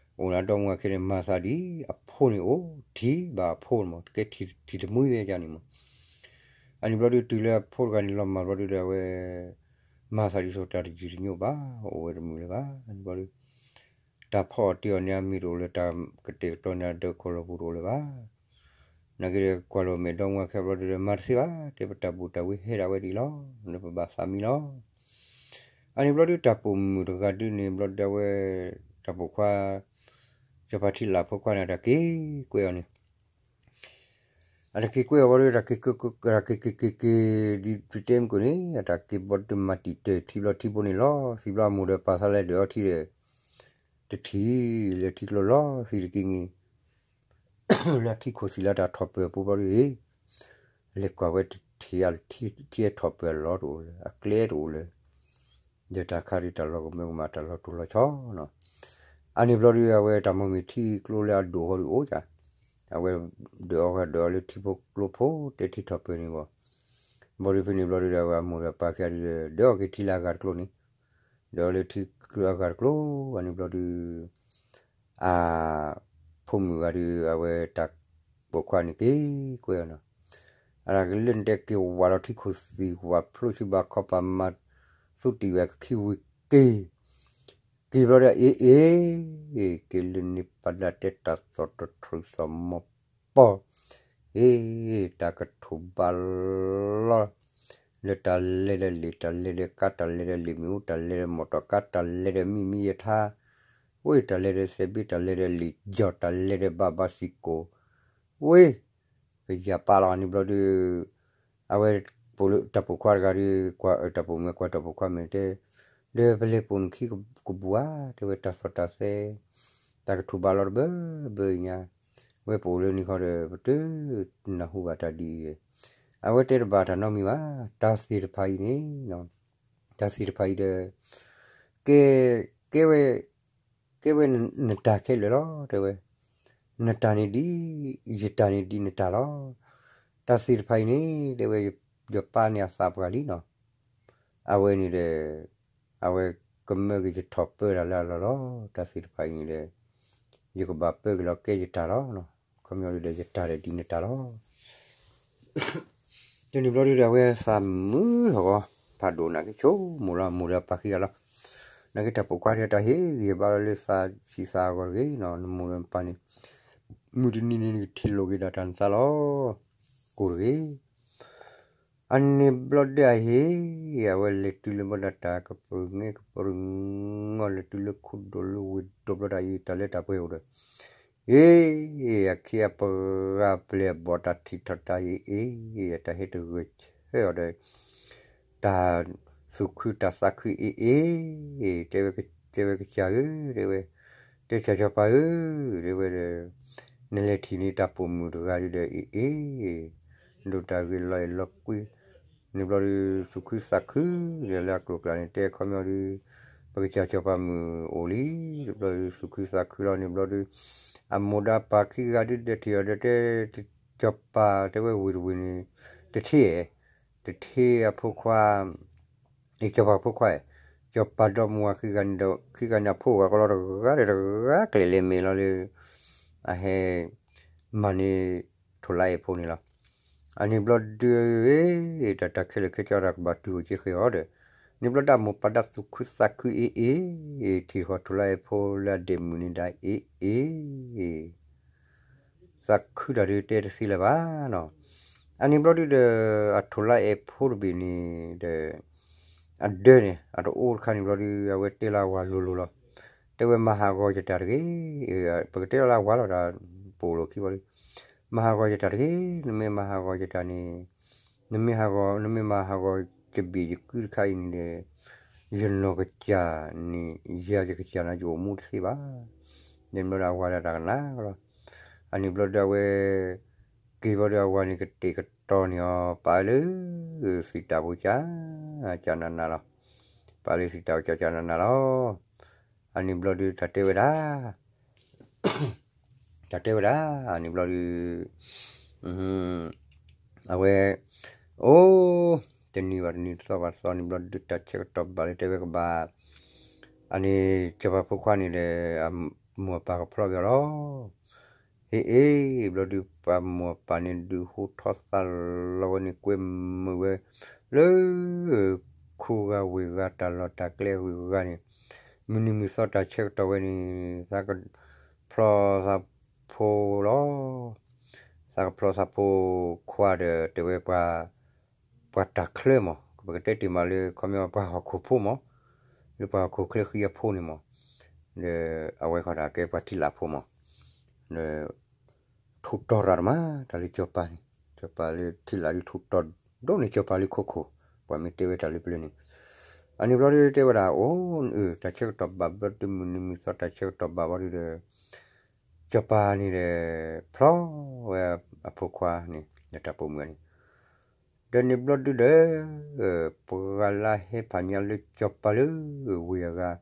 အိၣ်လၢဒီမါဝၤခံန့ၣ် မၤသးဒ်အဖိန့ၣ်အိၣ် ထံၣ်ဘၣ်အဖိမး တကဲထံၣ်တမှံဝဲဒ်န့ၣ်မး. အန့ၣ်ဘျီဒုးတုၤလၢအဖိတဂၤန့ၣ်လီၤမၢ်ဘျီဒုးဒီး အဝဲ မၤသးဒ်သိးတၢ်တယုၢ်တညိးဘၣ် အိၣ်ဝဲတမုာ်လၢၤဘၣ်. အန့ၣ်ဘျီဒုး တၢ်ဖီအီၣ်တ့ၢ်အီၣ်န့ၣ် အမ့ၢ်တအိၣ်လၢၤ တၢ်ကတဲာ်ကတီၤန့ၣ် အဒၢးခီၣ်လီၢ်ပူၤတအိၣ်လၢၤဘၣ်. နာ်က့ဒီးကွၢ်လိာ်မဲာ်ဒီမါဝၤခံဘျီဒုးဒီး မၤတသ့ဘၣ် တဲပတၢ်ဘူၣ်တၢ်ဝံဟဲဒၣ်ဝဲဒ်အံၤလီၤ လၢပဘၣ်သးမံလီၤ. အန့ၣ်ဘျီဒုးတၢ်ပိာ်မုၣ်တဂၤဒုးန့ၣ်ဘျီဒုးအဝဲ တၢ်ပိာ်ခွါ စီၤပၤထံလၢ်ဖိခွါန့ၣ် အတၢ်က့ၤကွဲအီၤန့ၣ် အတၢ်က့ၤကွဲအီၤဘျီဒီး တၢ်က့ၤက့ၤက့ၤက့ၤ ဒ်ပတဲမုၢ်ကိၣ်န့ၣ် အတၢ်က့ၤဘျီဒုးမၤတံာ်တၢၢ်ထံဘျီထံဖိန့ၣ်လီၤ. သံဘျီအမိၢ်ဒီးပၢ်သးလဲၤဒၢးအီထံဒီး တထံၣ်လၢထံကျိလီၤ သံတက့ၢ်န့ၣ် လၢထံခိၣ်သံလၢတၢ်ထီၣ်ပၢၢ်အပူၤဘျီဒုး လဲၤကွၢ်ဝဲတထံၣ် ထံထီၣ်ပၢၢ်အလီၢ်တအိၣ်လၢၤ အကျဲတအိၣ်လၢၤ ဒီးတၢ်ခါဒုးတၢ်လီၤကမၢကမၣ်တၢ်လီၤတိၢ်လီၤဆီနီၤ. အန့ၣ်ဘျီဒုး အဝဲတၢ်မိၢ်မ့ၢ်ထံကျိလၢအဒိၣ်ဃီဒုးအိၣ်ယါ အဝဲဒၢးအီၣ်ဃီဒၢးအီၣ်လၢထံဖိကျိဖိတဲထံထီၣ်ပၢၢ်န့ၣ်ဘၣ်. ဘျီဒုးဖဲန့ၣ်ဘျီဒုးဒီး အဝဲအမိၢ်ဒီးပၢ်ခံဂၤဒုးဒီး ဒၢးအီၣ်က့ၤထံလၢအဂၤတကျိန့ၣ် ဒၢးအီၣ်လၢထံကျိအဂၤတကျိ အန့ၣ်ဘျီဒုး အ ဖိမုၣ်ဂၤဒုး အဝဲတၢ်ပိာ်ခွါန့ၣ်က့ၤကွဲအီၤနီၤ. အတၢ်ကလၢနတဲက့ၤဝးလီၤထံခိၣ်သံၣ် ဝးဖျိးဆူဘၣ်ခီပၤမၤ သူတံၢ်ဝဲကခံဝံၤက့ၤ က့ၤဘျီဒီး အ့ၣ်အ့ၣ် က့ၤလၢန့ၣ်ပဒၣ်တဲတၢ်သီၣ်တထြူးသီၣ်မီၢ်ပီၢ် အ့ၣ် တၢ်ကထူၣ်ဘၣ်လီၤ လၢတၢ်လဲၤဒီးလံာ် တၢ်လဲၤဒီးကါ တၢ်လဲၤဒီးလံာ်မ့ၣ်အူ တၢ်လဲၤဒီးမီၢ်တီၢ်ကါ တၢ်လဲၤဒီးမံမံယထါ ဝ့ၢ် တၢ်လဲၤဒီးစဲးဘ့ တၢ်လဲၤဒီးလံာ်ယီၢ် တၢ်လဲၤဒီးဘၣ်ဘၣ်စံၣ်ကိၣ် ဝ့ၢ် ကယၤပာ်လီၤန့ၣ်ဘျီဒုး အဝဲ တၢ်ပိာ်ခွါတဂၤဒီး ကွၢ်တၢ်ပိာ်မုၣ် ကွၢ်တၢ်ပိာ်ခွါမ့ၢ်တဲ ဒီးပလဲၤပိာ်နခံကဘူးဧါ တဲဝဲတၢ်သီၣ်တၢ်သဲ တၢ်ကထူၣ်ဘၣ်လီၤတဘၢဘၢအံၤညါ ဝဲပအိၣ်လၢနံၤခီဒီး ပတနၢ်ဟူဘၣ်တၢ်ဒ်အံၤ အဝဲတဲတဘၣ်တၢ်နီတမံၤဘၣ် တၢ်သ့ၣ်တဖၣ်အံၤန့ၣ် တၢ်သ့ၣ်တဖၣ်အံၤဒီး ကဲ ကဲဝဲ ကဲဝဲနတၢ်ခဲလၢာ်လီၤ တဲဝဲ နတၢ်န့ၣ်ဒ် ယတၢ်န့ၣ်ဒ်နတၢ်လီၤ တၢ်သ့ၣ်တဖၣ်အံၤန့ၣ် တဲဝဲ ယပၢ်န့ၣ်အသးပှၢ်လံနီၤ အဝဲန့ၣ်ဒီး အဝဲကမၢက့ၤယထီၣ်ပၢတၢ်လၢအလီၢ်လီၤ တၢ်သ့ၣ်တဖၣ်အံၤန့ၣ်ဒီး ယကဘၣ်ပၢက့ၤလီၤကဲယတၢ်လီၤ ခီပညီဒ်ဒီးယတၢ်ဒီးဒ်နတၢ်လီၤ တနံၤဘျီဒုဒီး အဝဲသးမုာ်ထီၣ်ဂီၤ ဖးဒိၣ်နာ်က့ဆိကမိၣ်လီၤ မိၢ်ဒီးပၢ်ခံဂၤလီၤ နာ်က့တၢ်ပိာ်ခွါတဂၤတၢ်ဟ့ၣ်ဂံၢ်ဟ့ၣ်ဘါလီၤလၢသးဆံးသးအဂီၢ်တဂ့ၤနီၤ နမိၢ်နပၢ်န့ၣ် မုၢ်တနံၤန့ၣ်နကထံၣ်လိာ်က့ၤဒၣ်တၢ်နသးလီၤ ကိၢ်တဂ့ၤ အန့ၣ်ဘျီဒုအဟ့ၣ် အဝဲလဲၤတုၤလၢဘျီဒၣ်တၢ်ကပြုၢ်ငဲကပြုၢ်ငီၢ် လဲၤတုၤလၢခိၣ်ဒိၣ်လၢဝ့ၢ်ဒိၣ်ဘျီဒၣ်အံၤ တၢ်လၢတၢ်ပှဲၤအိၣ်ဒီး အ့ အခ့အပှၤပျဲၢ်အဘီၣ်တၢ်ထံၣ်ထီၣ်တၢ်အံၤ အ့ တၢ်ဟဲတဂၢၢ်ဆၢအီၤဒီး တၢ်သူၣ်ခုတၢ်သးခုအ့ အ့ တဲဝဲ တဲဝဲကစၢ်ဧၢ တဲဝဲ တဲကစၢ်စီၤပၤဧၢ တဲဝဲဒီး နလဲၤထံၣ်န့ၢ်တၢ်ပိာ်မုၣ်တဂၤဒုဒီး အ့ အ့ ဒိၣ်တၢ်ဂ့ၤလီၤအဲၣ်လီၤကွံ န့ၣ်ဘျီဒုး သူၣ်ခုသးခုဒီးလၢအကျိၤကျါန့ၣ် တဲခီပညီဒုး ပကစၢ်စီၤပၤမုၣ်အိၣ်လံ, တဘျီဒုး သူၣ်ခုသးခုလီၤန့ၣ်ဘျီဒုး အမိၢ်ဒီးအပၢ်ခံဂၤဒုးဒီးထံၣ်အီၤဒီးတဲ စီၤပၤတဲဝဲဝ့ၢ်တဝ့ၢ်န့ၣ် တထံၣ်ဧါ, တထံၣ်အဖိခွါ အစီၤပၤဖိခွါဧါ, စီၤပၤဒီမါဝၤခံဂၤန့ၣ်ဒီး ခံဂၤန့ၣ်အဖိဂၤကလီတဂၤဒီးတဂၤကျဲၤလဲၤမဲာ်လီၤလၢ အဟဲ မၤန့ၢ်ထိၣ်လါအဲၣ်ဖိန့ၣ်လီၤ. အန့ၣ်ဘျီဒုး တၢ်တၢ်ခဲလၢာ်ခဲဆ့တၢ်ကဘၣ်တုၤအိၣ်က့ဃဲၤအီၤဒီး န့ၣ်ဘျီဒုးအမိၢ်ပၢ်ဒၣ်သူၣ်ခုသးခုအ့ၣ်အ့ၣ်, ထံၣ်ဃီထိၣ်လါအဲၣ်ဖိလၢအဒဲးမုၢ်န့ၣ်ဒၣ်အ့ၣ်အ့ၣ် သးခုတၢ်ဒုးတဲတသ့လၢၤဘၣ်နီၤ. အန့ၣ်ဘျီဒုးဒီး အထိၣ်လါအဲၣ်ဖိတဘ့ၣ်န့ၣ်ဒီး အဒၢန့ၣ် အတအိၣ်တခါန့ၣ်ဘျီဒုး အဝဲတဲလၢအဝၤလိၤလိၤလီၤ. တဲဝဲမၤဟးဂီၤယတၢ်တဂ့ၤ, ပကတဲလၢအဝၤလီၤဒီး ပအိၣ်လိာ်ခံဘျီဒုး မၤဟးဂီၤယတၢ်တဂ့ၤ, နမ့ၢ်မၤဟးဂီၤယတၢ်န့ၣ် နမ့ၢ်ဟးဂီၤ နမ့ၢ်မၤဟးဂီၤယဘ့ၣ်ယကုတခါအံၤန့ၣ်ဒီး ယနီၢ်ကစၢ်န့ၣ် ယၤယကစၢ်န့ၣ် ယအိၣ်မူတသ့ဘၣ်. န့ၣ်ဘျီဒီးအဝၤဒၣ်တၢ်ကနၣ်လီၤ. အန့ၣ်ဘျီဒီးအဝဲ က့ၤဘျီဒီးအဝၤန့ၣ်ကတဲာ်ကတီၤန့ၢ်အီၤ ပာ်လၢ သံးတၢ်ဖိကၢ် ကၢ်နးနးလီၤ. ပာ်လၢသံးတၢ်ဖိကၢ်ကၢ်နးနးလီၤ. အန့ၣ်ဘျီဒုးတၢ်တဲဝဲဒၣ် တၢ်တဲဝဲဒၣ် အန့ၣ်ဘျီဒုး အဝဲ အိ တနံၤဘၣ်တနံၤ တသီဘၣ်တသီန့ၣ်ဘျီဒုး တၢ်ဆၢကတီၢ်ဘၣ်လၢတဲဝဲကဘၣ် အန့ၣ် စီၤပၤဖိခွါန့ၣ်ဒီး အမိၢ်အပၢ်ကဖျီက့ၤအီၤလီၤ. ဟ့ၣ်အ့ၣ် ဘျီဒုး ပှၤမိၢ်အပၢ်န့ၣ်ဒုးဟူထီၣ်သါလီၤဝဲန့ၣ် ကွဲမုာ်ဝဲ လၢ ခိဂၤဝ့ၢ်ဂၤတၢ်လီၢ်တၢ်ကျဲဂုၤဂၤန့ၣ် မုၢ်နံၤမုၢ်သီတၢ်ဆၢကတီၢ်ဝဲန့ၣ် သးကဖျီသးဖိလီၤ. သးကဖျီသးဖိခွါဒီးတဲဝဲ ပှၤတၢ်ချၢမး ပကတဲတ့ၢ်မးလၢ ခီပညီပှၤဟီၣ်ခိၣ်ဖိမး လၢပှၤဟီၣ်ခိၣ်ချၢဃံအဖိန့ၣ်မး ဒီးအဝဲဃီတၢ်ကဲပှၤထံလာ်ဖိမး ဒီး ထူးတီၤရၣ်တမး တၢ်လၢစီၤပၤန့ၣ် စီၤပၤလၢထံလာ်ဒုးထူးတီၤဒိၣ်န့ၢ်စီၤပၤလၢခိခိၣ် ပှၤမ့ၢ်တဲဝဲတၢ်လၢပျၢၤန့ၣ် အန့ၣ်ဘျီဒုးတဲဝဲဒၣ် အိ တၢ်ဆၢကတီၢ်ဘၣ်ဘျီဒုး မုၢ်နံၤမုၢ်သီတၢ်ဆၢကတီၢ်ဘၣ်ဘျီဒုးဒီး စီၤပၤန့ၣ်ဒီး ဖျီဝဲအဖိခွါန့ၣ် ဒီးတၢ်ပိာ်မုၣ်န့ၣ် ဒီးန့ၣ်ဘျီဒုးဒီး ပှၤလၢဟဲဖးညါလၢစီၤပၤလၢဝ့ၢ်အဂၤ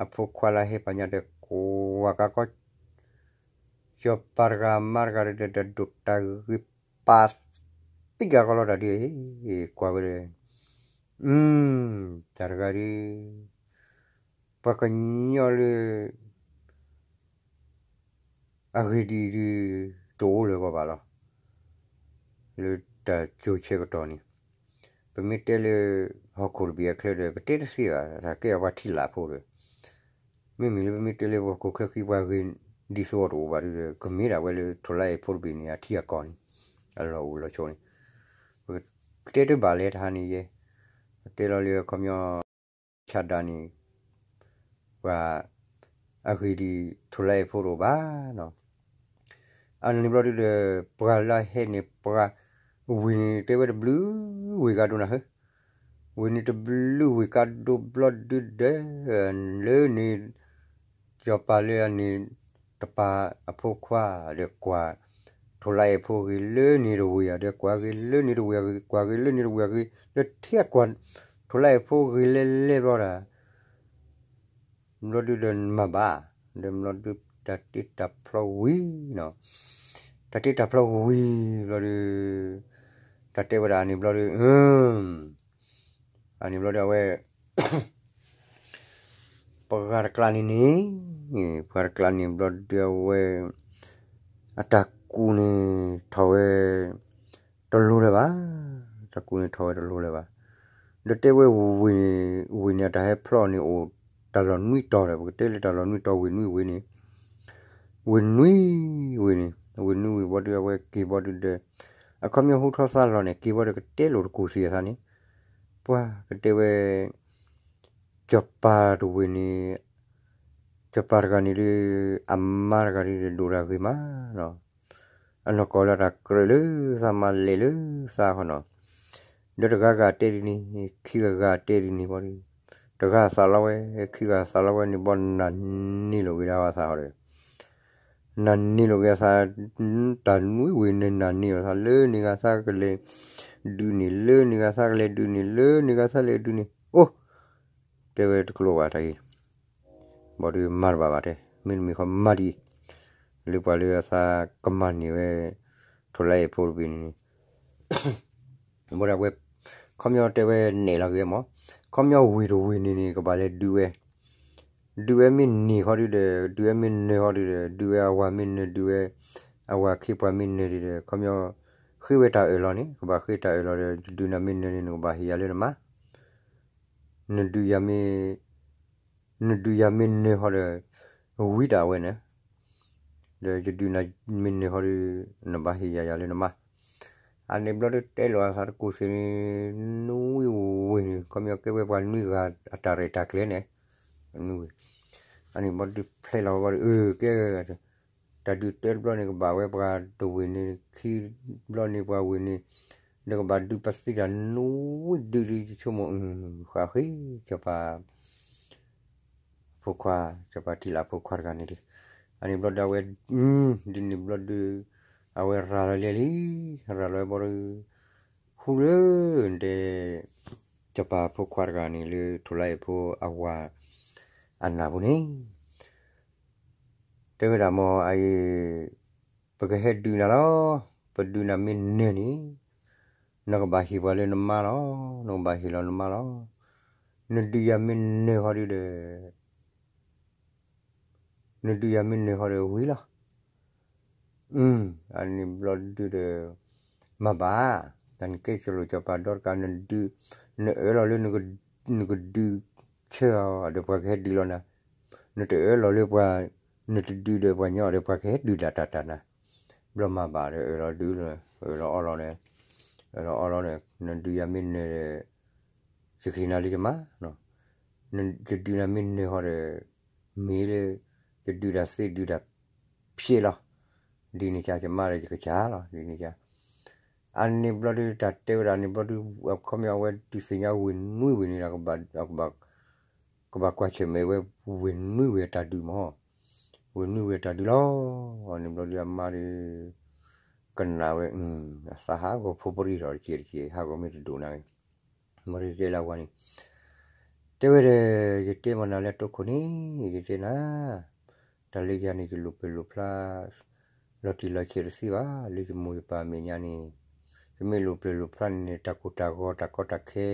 အဖိခွါလၢဟဲဖးညါဒီး ကွၢ်ကါကီ စီၤပၤတဂၤမါတဂၤဒီး တၢ်ဒိၣ်တၢ်ဂ့ၤပာ်သံကါကီလီၤတၢ်ဒုး ကွၢ်ဝဲဒီး တၢ်တဂၤဒုး ပှၤကညီလၢ အဂ့ၢ်ဒ်အံၤဒုး တအိၣ်လၢၤဂီၢ်ဘၣ်လီၤ. လၢတၢ်ကၠိဆၢကတီၢ်န့ၣ် ပမ့ၢ်တဲလၢ ဟီၣ်ခိၣ်တဘ့ၣ်အချၢဒီး ပတဲတသ့ဘၣ် တၢ်ကဲအပှၤထံလာ်ဖိဒီး မ့မ့ၢ်လၢပမ့ၢ်တဲလၢပှၤဟီၣ်ခိၣ်ချၢဃံပှၤဂ့ၤဒ်သိးအတအိၣ်ဘၣ်ဒုးဒီး ကမ့ၢ်ဒၣ်ဝဲလၢထိၣ်လါအဲၣ်ဖိတဘ့ၣ်န့ၣ် အထံအကီၢ်န့ၣ် အလီၢ်အိၣ်လီၢ်ဆိးန့ၣ် ပတဲတဘၣ်လဲၣ်တဟါန့ၣ်ယဲ ပတဲလီၤလၢအခီပညီ ဆၣ်ဒၣ်န့ၣ် ပှၤ အဂ့ၢ်ဒ်အံၤ ထိၣ်လါအဲၣ်ဖိတအိၣ်ဘၣ်နီၤ အန့ၣ်ဘျီဒုးဒီး ပှၤလၢဟဲန့ၣ် ပှၤ ဝ့ၢ်န့ၣ်တဲဝဲတဘျုး ဝ့ၢ်ကါဒိၣ်နၤဧၢ, ဝ့ၢ်န့ၣ်တဘျုးဝ့ၢ်ကါဒိၣ်ဘျီဒုးဒီး လၢန့ၣ် စီၤပၤလၢအန့ၣ် တပာ်အဖိခွါဒီးကွၢ် ထိၣ်လါအဲၣ်ဖိဂ့ၤလၢန့ၣ်တဝ့ၢ်ဧါ ဒီးကွၢ်ဂ့ၤလၢန့ၣ်တဝ့ၢ်ဂ့ၤ ကွၢ်ဂ့ၤလၢန့ၣ်တဝ့ၢ်ဂ့ၤ လၢထံအကွၢ် ထိၣ်လါအဲၣ်ဖိဂ့ၤလဲၤလဲၤဘျီဒၣ် ဘျီဒုးဒီးမၤဘၣ်, ဒီးဘျီဒုးတၢ်တ့တၢ်ဖျီဝံၤနီၤ, တၢ်တ့တၢ်ဖျီဝံၤဘျီဒုး, တၢ်တဲဝဲဒၣ်န့ၣ်ဘျီဒုး, အန့ၣ်ဘျီဒုးအဝဲ ပှၤတကျါန့ၣ်န့ၣ်, ပှၤတကျါန့ၣ်ဘျီဒုးအဝဲ အတၢ်ကူၣ်န့ၣ်ထီၣ်ဝဲ တလိၤလၢၤဘၣ်, တၢ်ကူၣ်န့ၣ်ထီၣ်ဝဲတလိၤလၢၤဘၣ်, ဒီးတဲဝဲဝ့ၢ်န့ၣ် အတၢ်ဟဲဖျီန့ၣ်အိၣ် တၢ်လီၢ်နွံတီၤဒီး ပကတဲလၢတၢ်လီၢ်နွံတီၤဝ့ၢ်နွံဝ့ၢ်န့ၣ်, ဝ့ၢ်နွံဝ့ၢ်န့ၣ်, ဝ့ၢ်နွံဝ့ၢ်ဘျီဒုးအဝဲက့ၤဘျီဒုးဒီး, အခီပညီဟူထီၣ်သါလီၤန့ၣ် က့ၤဘျီဒုးကတဲလိာ်တကူၣ်သ့ၣ်အသးန့ၣ်, ပှၤကတဲဝဲ စီၤပၤတဝ့ၢ်န့ၣ်, စီၤပၤတဂၤန့ၣ်ဒုး, အမါတဂၤဒုး ဒိၣ်တၢ်ဂ့ၤမးနီၤ, အနီၢ်ကီၢ်လၢတၢ်ကြၢးလၢသးမၤလဲၤလၢသးဃီနီၤ, ဒီးတဂၤဂၤတဲဒ်န့ၣ်, ခံဂၤဂၤတဲဒ်န့ၣ်ဘျီဒုး, တဂၤသးလီဝဲ, ခံဂၤသးလီဝဲန့ၣ်ဘျီ နၢ်န့ၢ်လိာ်က့ၤဒၣ်ဝဲသးဃီဒီး နၢ်န့ၢ်လိာ်က့ၤအသး, တၢ်နွံဝ့ၢ်န့ၣ် နၢ်န့ၢ်လိာ်သးလၢန့ၣ်ဂၤသးကလဲၤ, ဒုးန့ၣ်လၢန့ၣ်ဂၤသးကလဲၤဒုးန့ၣ်လၢန့ၣ်ဂၤသးလဲၤဒုးန့ၣ် အိၣ် တဲဝဲတကျိၤဘၣ်တၢ်အံၤ, ဘၣ်ဒီးမၤတဘၣ်ဘၣ်တဲ မ့တမ့ၢ်ဃီမၤဒ်အံၤ, လၢပှၤလၢအသးကမၤန့ၢ်ဝဲ ထိၣ်လါအ့ၣ်ဖိတဘ့ၣ်န့ၣ် ဘၣ်ဒၣ်ဝဲ ခီပညီတဲဝဲနဲၣ်လီၤက့ၤမး, ခီပညီဝ့ၢ်တဝ့ၢ်န့ၣ်န့ၣ် ကဘၣ်လဲၤဒုးဝဲ, ဒုးဝဲမ့ၢ်န့ၢ်ဃီဒုဒီး ဒုးဝဲမ့ၢ်နၢၤဃီဒုဒီး ဒုးဝဲအဝၤမ့ၢ်နၢၤ ဒုးဝဲအဝၤခ့ပှၤမ့ၢ်နၢၤဒုဒီး ခီပညီ ဃ့ဝဲတၢ်အၢၣ်လီၤန့ၣ် ကဘၣ်ဃ့တၢ်အၢၣ်လီၤဒီး ယဒုးနၤမ့ၢ်နၢၤန့ၣ် နကဘၣ်ဟ့ၣ်ယၤလၢနမါ နဒုးယၤမ့ၢ် နဒုးယၤမ့ၢ်နၢၤဃီဒီး ဝံတၢ်ဝဲန့ၣ်, ဒီးယဒုးနၤမ့ၢ်နၢၤဃီဒီး နဘၣ်ဟ့ၣ်ယၤယၤလၢနမါ, အန့ၣ်ဘျီဒုတဲလိာ်အသးတကူၣ်သ့ၣ်န့ၣ် နွံဝ့ၢ်န့ၣ် ခီပညီကဲဝဲပှၤနွံဂၤအတၢ်ရဲၣ်တၢ်ကျဲၤန့ၣ်, နွံဝ့ၢ်, အန့ၣ်ဘျီဒုဖျဲလီၤဝဲဘၣ်ဒီး အၢ ကဲ တၢ်ဒုးတၢတဘျီန့ၣ် ကဘၣ်ဝဲပှၤတဝ့ၢ်န့ၣ် ခံဘျီန့ၣ်ပှၤဝ့ၢ်န့ၣ် ဒီးကဘၣ်ဒုးပသံတၢ်နွံဝ့ၢ်ဒုးဒုးယဆိကမိၣ် ဃးဃ့ စီၤပၤ ဖိခွါ စီၤပၤထံလၢ်ဖိခွါတဂၤန့ၣ်ဒီး အန့ၣ်ဘျီဒုအဝဲ ဒ်န့ၣ်ဘျီဒု အဝဲရၤလီၤလဲၣ်လံ, ရၤလီၤဝဲဘျီဒု ဃုလၢ တဲ စီၤပၤဖိခွါတဂၤန့ၣ်လၢ ထိၣ်လါအ့ၣ်ဖိအဝၤ အနၢ်ပူၤန့ၣ် တဲဝဲဒၣ်မ့ၢ်အအံၤ ပကဟဲဒုးနၤလီၤ, ပဒုးနၤမ့ၢ်နၢၤန့ၣ် နကဘၣ်ဟ့ၣ်ပှၤလၢနမါလီၤ, နကဘၣ်ဟ့ၣ်လီၤနမါလီၤ, နဒုးယၤမ့ၢ်နၢၤဃီဒုဒီး နဒုးယၤမ့ၢ်နၢၤဃီဒီးဝံၤလီၤ. အန့ၣ်ဘျီဒုဒီး မၤဘၣ်, တၢ်နကဲစီၤလိာ်စီၤပၤဒီတကး နအၢၣ်လီၤလၢနကဒုးဆၢအီၤဒီးပှၤကဟဲဒုးလီၤနၤ, နတအၢၣ်လီၤလၢပှၤ နတဒုးဒီးပှၤညီဒီးပှၤကဟဲဒုးဒၣ်တၢ်တၢ်နၤ, ဘျီမၤဘၣ်ဒီးအၢၣ်လီၤဒုးလီၤ, အၢၣ်လီၤအီလီၤန့ၣ်, အၢၣ်လီၤအီလီၤန့ၣ် နဒုးယၤမ့ၢ်နၢၤဒီး ယကဟ့ၣ်နၤလၢယမါ ယဒုးနၤမ့ၢ်နၢၤဃီဒီး မ့ၢ်လၢ ယဒုးတၢ်သ့ဒုးတၢ်ဖျ့လီၤ. ဒ်န့ၣ်ကယမါဒီးယကစၢ်လီၤ ဒ်န့ၣ်က. အန့ၣ်ဘျီဒု တၢ်တဲဝဲဒၣ်န့ၣ်ဘျီဒု အခီပညီအဝဲဒုးသ့ၣ်ညါဝ့ၢ်နွံဝ့ၢ်န့ၣ်ဒီး ကဘၣ်ကွၢ်ဆၢၣ်မဲာ်ဝဲ ဝ့ၢ်နွံဝ့ၢ်အတၢ်ဒုးမး, ဝ့ၢ်နွံဝ့ၢ်အတၢ်ဒုးလီၤ. အန့ၣ်ဘျီဒုအမါဒီး ကနၣ်ဝဲ အသးဟးဂီၤဖိပရံၣ်ထီၣ်တကဲးတကဲး ဟးဂီၤမ့ၢ်တဒိၣ်နၤဂ့ၤ မ့ၢ်တဲလၢအဝၤန့ၣ် တဲဝဲဒီး ယတဲမနုၤလၢတိခိၣ်န့ၣ် ယတဲနၤ တၢ်လၢယၤန့ၣ် ယလိၣ်ပျၢၤလိၣ်ဖျါ လီၤတံၢ်လီၤဆဲးတသ့ဘၣ် လၢယမိၢ်ယပၢ်အမဲာ်ညါန့ၣ်, ယမ့ၢ်လိၣ်ပျၢၤလိၣ်ဖျါန့ၣ် တၢ်ကိၢ်တၢ်ဂီၤတၢ်ကီတၢ်ခဲ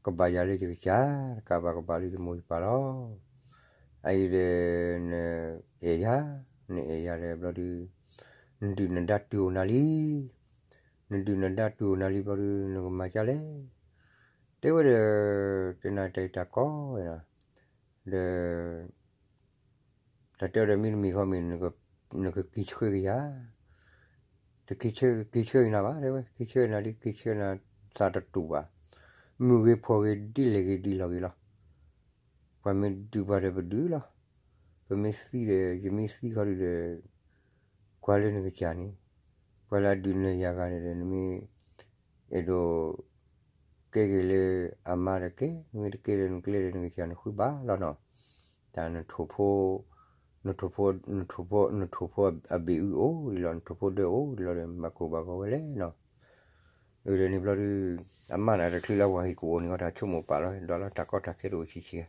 ကဘၣ်ယၤလၢယကစၢ် တကးဘၣ်ကဘၣ်လၢယမိၢ်ယပၢ်လီၤ. အအံၤဒီး နအဲၣ်ယၤ နအဲၣ်ယၤဒီးဘျီဒု နဒုၣ်နဒါတုၤအိၣ်နၤလံ နဒုၣ်နဒါတုၤအိၣ်နၤလံဘျီဒု နကမၤကၢ်လဲၣ်. တဲဝဲဒီး တဲနၤတၢ်အံၤတၢ်ကီဝဲဒီး တၢ်တဲဝဲဒီးမ့တမ့ၢ်ဃီမ့ၢ် နကက့ၤဆှၢက့ၤယၤ, တက့ၤဆှၢက့ၤနၤဘၣ် တဲဝဲ က့ၤဆှၢနၤဒ်က့ၤဆှၢနၤသးတတူၢ်ဘၣ်, မုၢ်ဂ့ၤဖှီၣ်ဂ့ၤဒ်လဲၣ်ဂ့ၤဒ်လီၤဂ့ၤလီၤ. ပှၤမ့ၢ်ဒုးပှၤဒီးပဒုးလီၤ. ပမ့ၢ်သံဒီး ယမ့ၢ်သံဃီဒုဒီး ကွၢ်လၢနကစၢ်န့ၣ်, ပှၤလၢအဒုးနၤယၤဂၤန့ၣ်ဒီး နမ့ၢ်အဲၣ်ဒိးကဲက့ၤလၢအမါဒီးကဲ, နမ့ၢ်တကဲဒီးနကျဲဒီးနကစၢ်န့ၣ်ဃုဘၣ်လီၤနီၤ. တၢ်နထိၣ်ဖိ နထိၣ်ဖိ နထိၣ်ဖိအဘ့ၣ်အုၣ်အိၣ်ဒံးလီၤ နထိၣ်ဖိဒၢအိၣ်ဒံးလီၤဒီး မၤကိၢ်ဘၣ်ဂီၤဝဲလဲၣ်နီၤ. အၢ ဒီးန့ၣ်ဘျီဒု အမါန့ၣ်တချုးလၢအဝၤဟံၣ်ကအိၣ်န့ၣ် အတၢ်ဆိကမိၣ်ပာ်လီၤ ဒွးလီၤတၢ်ကီတၢ်ခဲတအိၣ်ဆံးဆံး,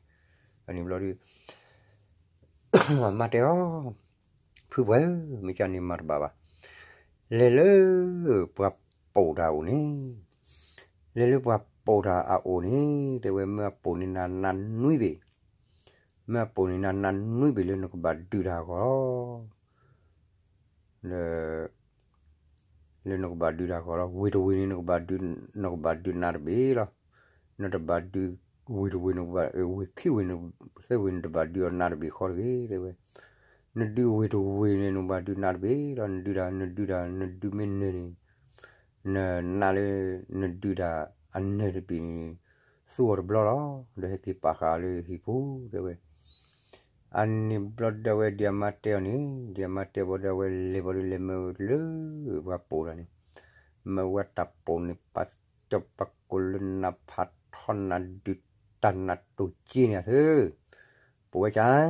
အန့ၣ်ဘျီဒု အမါတဲအီၤ, ဖုပှဲၤဧၢ မ့ၢ်ကန့ၣ်မၤတဘၣ်ဘၣ်, လဲၤလၢပှၤပိာ်တၢ်အိၣ်န့ၣ်, လဲၤလၢပှၤပိာ်တၢ်အအိၣ်န့ၣ် တဲဝဲမၢအပိာ်န့ၢ်နၤနးနွံဘ့ၣ်, မၢအပိာ်န့ၢ်နၤနးနွံဘ့ၣ်လၢနကဘၣ်ဒုးတၢ်အဂီၢ်လီၤ. လၢ လၢနကဘၣ်ဒုးတၢ်အဂီၢ်လီၤ. ဝ့ၢ်တဝ့ၢ်န့ၣ် နကဘၣ်ဒုးနးတဘ့ၣ်လီၤ. နတဘၣ်ဒုးဝ့ၢ်တဝ့ၢ်, ဝ့ၢ်ခံဝ့ၢ်, သၢဝ့ၢ်န့ၣ် တဘၣ်ဒုးအီၤနးတဘ့ၣ်ဃီတဂ့ၤ တဲဝဲ. နဒုးဝ့ၢ်တဝ့ၢ်န့ၣ် နကဘၣ်ဒုးနးတဘ့ၣ်လီၤ. နဒုးတၢ် နဒုးတၢ် နဒုးမ့ၢ်နၢၤန့ၣ် နနးလၢ နဒုးတၢ်အနၢၤတဘ့ၣ်န့ၣ် သူအီၤတဘျီလီၤ. ဒီးဟဲက့ၤပာ်ဃာ်အီၤလၢဟံၣ်ပူၤ တဲဝဲ. အန့ၣ်ဘျီဒၣ်ဝဲဒ်အမါတဲအီၤန့ၣ်, ဒ်အမါတဲဘၣ်ဒၣ်ဝဲလဲၤဘၣ်ဒၣ်လဲၤမၢလၢပှၤပိာ်တၢ်န့ၣ်, မၢဝဲတၢ်ပိာ်န့ၣ် ပာ်စီၤပာ်ကိၣ်လၢနဖးထီနၤဒုးတၢ်နၤတိၢ်က့န့ၣ်အသၢ, ပိာ်ဝဲကၢ်,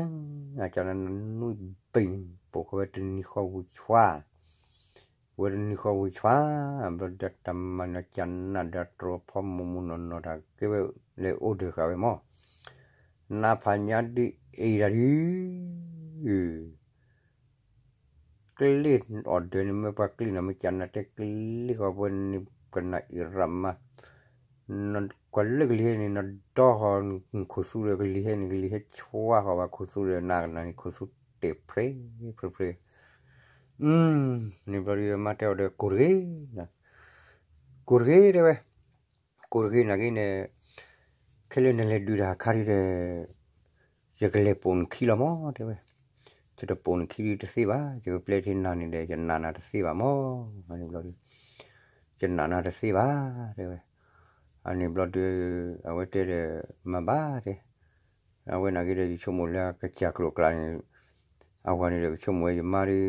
အကၢ်နၤနွံဘ့ၣ်န့ၣ် ပိာ်ဃီဝဲတနံၤဃီဝူၤဆွါ, က ဝဲတနံၤဃီဝံၤဆှါ, ဘျီဒီးတၢ်မၤနၢၤကနၣ်ဒီးတြီဖီမိၢ်မိၢ်နီၢ်နီၢ်တၢ်ကဲဝဲလဲၤအိၣ်ဒၢးဃာ်ဝဲမၢ်, နါဖးညါဒ်အံၤတၢ်ဒုး ကျ့ၣ်အီၤဒၢးန့ၣ် မ့ၢ်ပှၤကျ့ၣ်နီၤ မ့ၢ်ကနၣ်တဲကျ့ၣ်ဃီ ပဝဲန့ၣ်ကနၣ်အံၤရၣ်မး, ကွၢ်လၢကလံၤဟဲန့ၣ် နဒီဃီ ခိၣ်သူဒီးကလံၤဟဲန့ၣ် ကလံၤဟဲဆှါဃီဘၣ် ခိၣ်သူဒီးနၤကနၣ်န့ၣ် ခိၣ်သူတဲာ်ဖြ့ဖြ့ဖြ့, န့ၣ်ဘျီဒီးမါတဲအီၤဒီး ကိၢ်တဂ့ၤ, ကိၢ်တဂ့ၤတဲဝဲ, ကိၢ်တဂ့ၤနာ်က့န့ၣ် ခဲလၢာ်နလဲၤဒုးတၢ်ခါဒုဒီး ယကလဲၤပိာ်နခံလီၤမၢ်တဲဝဲ, ယတပိာ်နခံဒုတသ့ဘၣ်, ယကပျဲထံနၤန့ၣ်ဒီး ယနာ်နၤတသ့ဘၣ်မၢ်, န့ၣ်ဘျီဒီး ယနာ်နၤတသ့ဘၣ်တဲဝဲ, အန့ၣ်ဘျီဒီး အဝဲတဲဒီး မၤဘၣ်တဲ, အဝဲနာ်က့ဒီး ယဆိကမိၣ်လၢကစၢ်ကျိာ်ကျါန့ၣ်, အဝၤန့ၣ်ဒီးကဆိကမိၣ်ဝဲယမါဒီး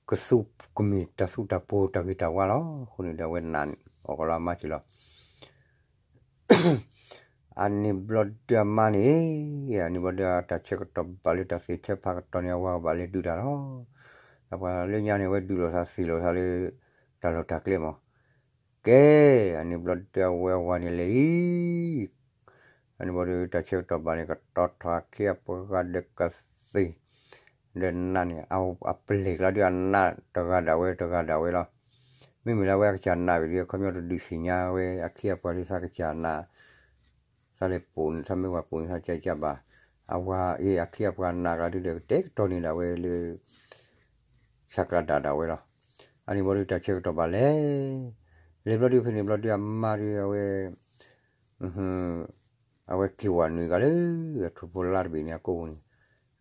ကသူကမ့ၢ်တၢ်သူတၢ်ပှိၤတၢ်ဂ့ၤတၢ်ဝါလီၤ. အဃိန့ၣ်ဒီးအဝဲနာ်အီၤကလီၤအမါက့ၤလီၤ. အန့ၣ်ဘျီဒုအမါန့ၣ်, အန့ၣ်ဘျီဒုအတၢ်ဆၢကတီၢ်ဘၣ်လၢတၢ်သ့ၣ်ဆၢဖးကတီၢ်န့ၣ် အဝၤကဘၣ်လဲၤဒုးတၢ်လီၤ. ဒီးပှၤလၢညါန့ၣ် အဝဲဒုးလိာ်သးသ့ၣ်လိာ်သးလၢ တၢ်လီၢ်တၢ်ကျဲမး ကဲ, အန့ၣ်ဘျီဒုအဝဲအဝၤန့ၣ်လဲၤလံ. အန့ၣ်ဘျီဒုတၢ်ဆၢကတီၢ်ဘၣ်န့ၣ် ကတီၤထီၣ်အခ့အပှၤဒီးကသ့ၣ်, ဒီးနးန့ၣ် အပျဲၢ်ကျါဒုအနးတဂၤဒၣ်ဝဲတဂၤဒၣ်ဝဲလီၤ. မ့မ့ၢ်လၢအဝဲအကစၢ်နးဝံၤဒီး အခီပညီတဒုးသ့ၣ်ညါဝဲအခ့အပှၤလၢသးကစၢ်နး သးလဲၤပိာ်န့ၣ် သးမ့ၢ်ဝၤပိာ်န့ၣ် သးကကဘၣ်, အဝၤအ့ၣ်အခ့အပှၤနးကျါဒုဒီး ကတဲာ်ကတီၤန့ၢ်ဒၣ်ဝဲလၢ ဆးကျးဒၣ်ဒၣ်ဝဲလီၤ. အန့ၣ်ဘျီဒုတၢ်ဆၢကတီၢ်ဘၣ်လဲၤ, လဲၤဘျီဒုဖဲန့ၣ်ဘျီဒုအမါဒုအဝဲ အဝဲက့ၤဝၤနုာ်ကလၢ အထိၣ်ဖိလါတဘ့ၣ်န့ၣ်အကိပူၤန့ၣ်,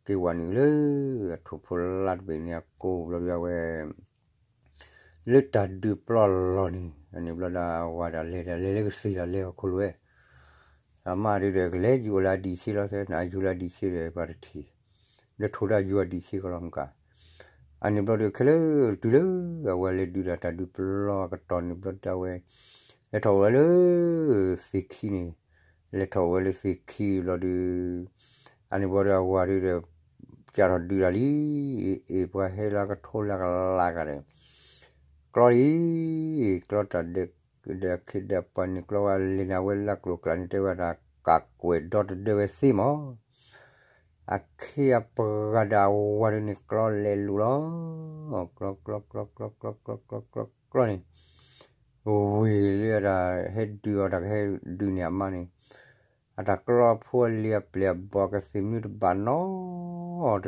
က့ၤဝၤနုာ်လၢ အထိၣ်ဖိလါတဘ့ၣ်န့ၣ်အကိပူၤဘျီဒုအဝဲ လၢတၢ်ဒုးပျီလီၢ်န့ၣ် အန့ၣ်ဘျီဒုအဝၤဒၣ်လဲၤဒၣ်လဲၤလၢကသ့ၣ်ဒၣ်လဲၤအခိၣ်လိၤဝဲ, အမါဒုဒီးကလဲၤယူၤလၢအဒံးဆ့လီၤသဲ နယူၤလၢအဒံးဆ့ဒီးပှၤတထံၣ်, ဒီးထိၣ်ဒၣ်ယူၤအဒံးဆ့ကလီၤမကၤ, အန့ၣ်ဘျီဒုခဲလၢာ်တုၤလၢ အဝဲလဲၤဒုးဒၣ်တၢ်ဒုးပျီအကတီၢ်န့ၣ်ဘျီဒုအဝဲ လဲၤထီၣ်ဝဲလၢ သ့ၣ်ခံန့ၣ်, လဲၤထီၣ်ဝဲလၢသ့ၣ်ခံဘျီဒု အန့ၣ်ဘျီဒုအဝၤဒုဒီး ကးထီၣ်ဒုးတၢ်လံ, အ့ၣ်ပှၤဟဲလၢကထိလၢကလးကဒီး, ကျီလံ, ကျီတၢ်ဒၢး ဒီးအခ့ဒီးပှၤန့ၣ်ကျီဝဲလဲၤန့ၣ် အဝဲလၢကျိၤကျါန့ၣ် တဲဝဲဒၣ် ကးကွဲးဒီတဒၢဝဲသ့မး, အခ့အပှၤဒီးအဝၤဒုန့ၣ် ကျီလဲၤလူၤလီၤ, ကျီ ကျီ ကျီ ကျီ ကျီ ကျီ ကျီ ကျီ ကျီန့ၣ် ဝ့ၢ်လၢအတၢ်ဟဲဒုးအီၤတၢ်ကဟဲဒုးန့ၢ်အမါန့ၣ်, အတၢ်ကျီအဖိအလံၤအပျဲၢ်အဘီၣ်ကသ့ၣ်မနုၤတဘၣ်နီတ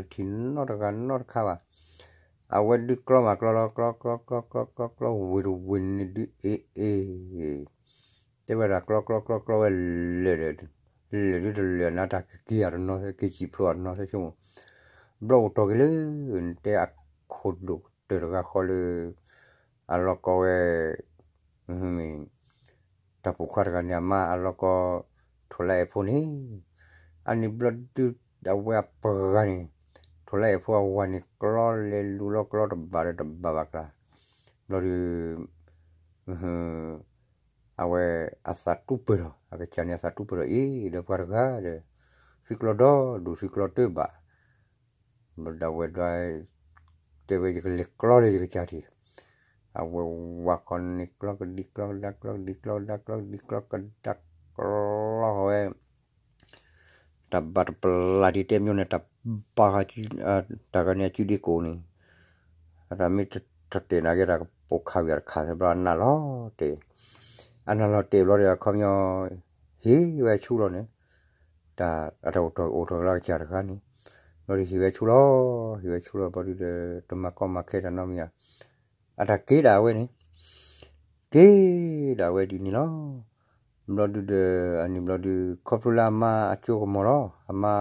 ထံၣ်နီတဂၤနီတခါဘၣ်, အဝဲဒုးကျီမးကျီလီၤ ကျီ ကျီ ကျီ ကျီ ကျီ ကျီ ဝ့ၢ်တဝ့ၢ်န့ၣ်ဒုးအ့ၣ်အ့ၣ် တဲဝဲဒၣ်ကျီကျီကျီကျီဝဲလၢာ်ဒီး, လၢာ်ဒုတလၢာ်နၤတၢ်ကက့ၤအီၤတနီၤသဲ က့ၤစံၣ်ဖျိအီၤတနီၤသဲဆိကမိၣ်, ဘျီအိၣ်တီၢ်က့ၤလၢ နတဲအခိၣ်ဒိၣ်ကတၢၢ်တဂၤဃီလၢ အလီၢ်ကီဝဲ မ့ၢ် တၢ်ပိာ်ခွါတဂၤန့ၣ် အမါအလီၢ်ကီ ထိၣ်လါအဲၣ်ဖိန့ၣ်, အန့ၣ်ဘျီဒု အဝဲအပှၤန့ၣ် ထိၣ်လါအဲၣ်ဖိအဝၤန့ၣ် ကျီလဲၤလူၤလီၤကျီတဘၣ်ဒီးတဘၣ်ဘၣ်ကျါ, ဘျီဒု အဝဲအသးတူၢ်ပၢၢ်ထီၣ် အကစၢ်န့ၣ် အသးတူၢ်ပၢၢ်ထီၣ်အံၤ ဒီးပှၤတဂၤဒီး သုကျီဒီဒူၣ်သုကျီတၢ်ဘၣ်, ဘျီဒၣ်ဝဲဒၣ် တဲဝဲယကလဲၤကျီလၢယကစၢ်ထံး, အဝဲဝၤခီန့ၣ် ကျီကဒံကျီကဒါ ကျီကဒံကျီကဒါ ကျီကဒံကျီကဒါ ကျီဃီဝဲ တၢ်ဘၣ်တပလၢ်ဒ်တဲမညိန့ၣ် တၢ်ဘၣ်ဃး တၢ်ဂၤန့ၣ်အစုဒ့ကိးန့ၣ်, အတၢ်မ့ၢ်တတဲာ်နာ်က့ တၢ်ကပိာ်ခးဝံၤအတခါသဲဘျီအနၢ်လီၤတဲာ်, အနၢ်လီၤတဲာ်ဘျီဒီးအခီပညီ ဟံးဝဲဆူလီၤန့ၣ်, တၢ်အတၢ်အိၣ်ထီၣ်အိၣ်ထီၣ်လၢအကစၢ်တဂၤန့ၣ်, ဘျီဒီးဟံးဝဲဆူလီၤ, ဟံးဝဲဆူလီၤဘျီဒုဒီး တမၤကီမၤခဲတၢ်နီတမံၤဧါ, အတၢ်က့ၤဒၣ်ဝဲန့ၣ် က့ၤဒၣ်ဝဲဒ်န့ၣ်လီၤ. ဘျီဒုဒီး အန့ၣ်ဘျီဒု ခီဖျိလၢအမါအစိကမီၤလီၤ. အမါ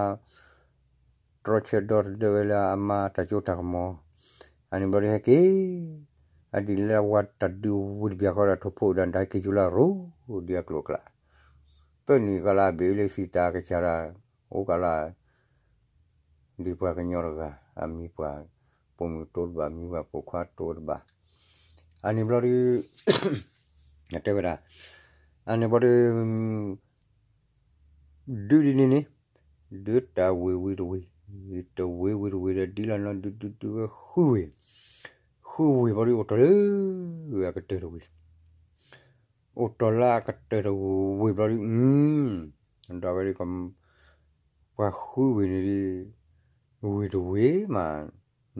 တြီဆၢဒီတဒၢဝဲလၢအမါတၢ်စိတၢ်ကမီၤ, အန့ၣ်ဘျီဒုဟဲက့ၤ, အဒ်လၢအဝၤတၢ်ဒုးဝံၤတဘျီဃီဒီး ထိၣ်ဖိဒီးတၢ်ဟဲက့ၤယူၤလၢအရူၢ်ဒ်အကျိၤအကျါ, ပၢနုာ်ကလၢအဘ့ၣ်လၢသံးတၢ်ကစၢ်ဒၣ်, အိၣ်ကလၢ ဒ်ပှၤကညီတဂၤ အမံၤပှၤပိာ်မုၣ်တိတဘၣ် မံၤပှၤပိာ်ခွါတိတဘၣ်, အန့ၣ်ဘျီဒု တဲဝဲဒၣ်, အန့ၣ်ဘျီဒု ဒုဒ်န့ၣ်န့ၣ်, ဒုတၢ်ဝ့ၢ်ဝံၤတဝ့ၢ်, တဝ့ၢ်ဝံၤတဝ့ၢ်ဒီးဒ်လီၤနီၤ ဒုဒုဒုဝဲဃုဝ့ၢ်, ဃုဝ့ၢ်ဘျီဒုး အိၣ်တီၢ်လၢအကတၢၢ်တဝ့ၢ်, အိၣ်တီၢ်လၢအကတၢၢ်တဝ့ၢ်ဘျီဒုး, ဒီးဝဲဒုး ပှၤဃုဝ့ၢ်န့ၣ်ဒုး ဝ့ၢ်တဝ့ၢ်မး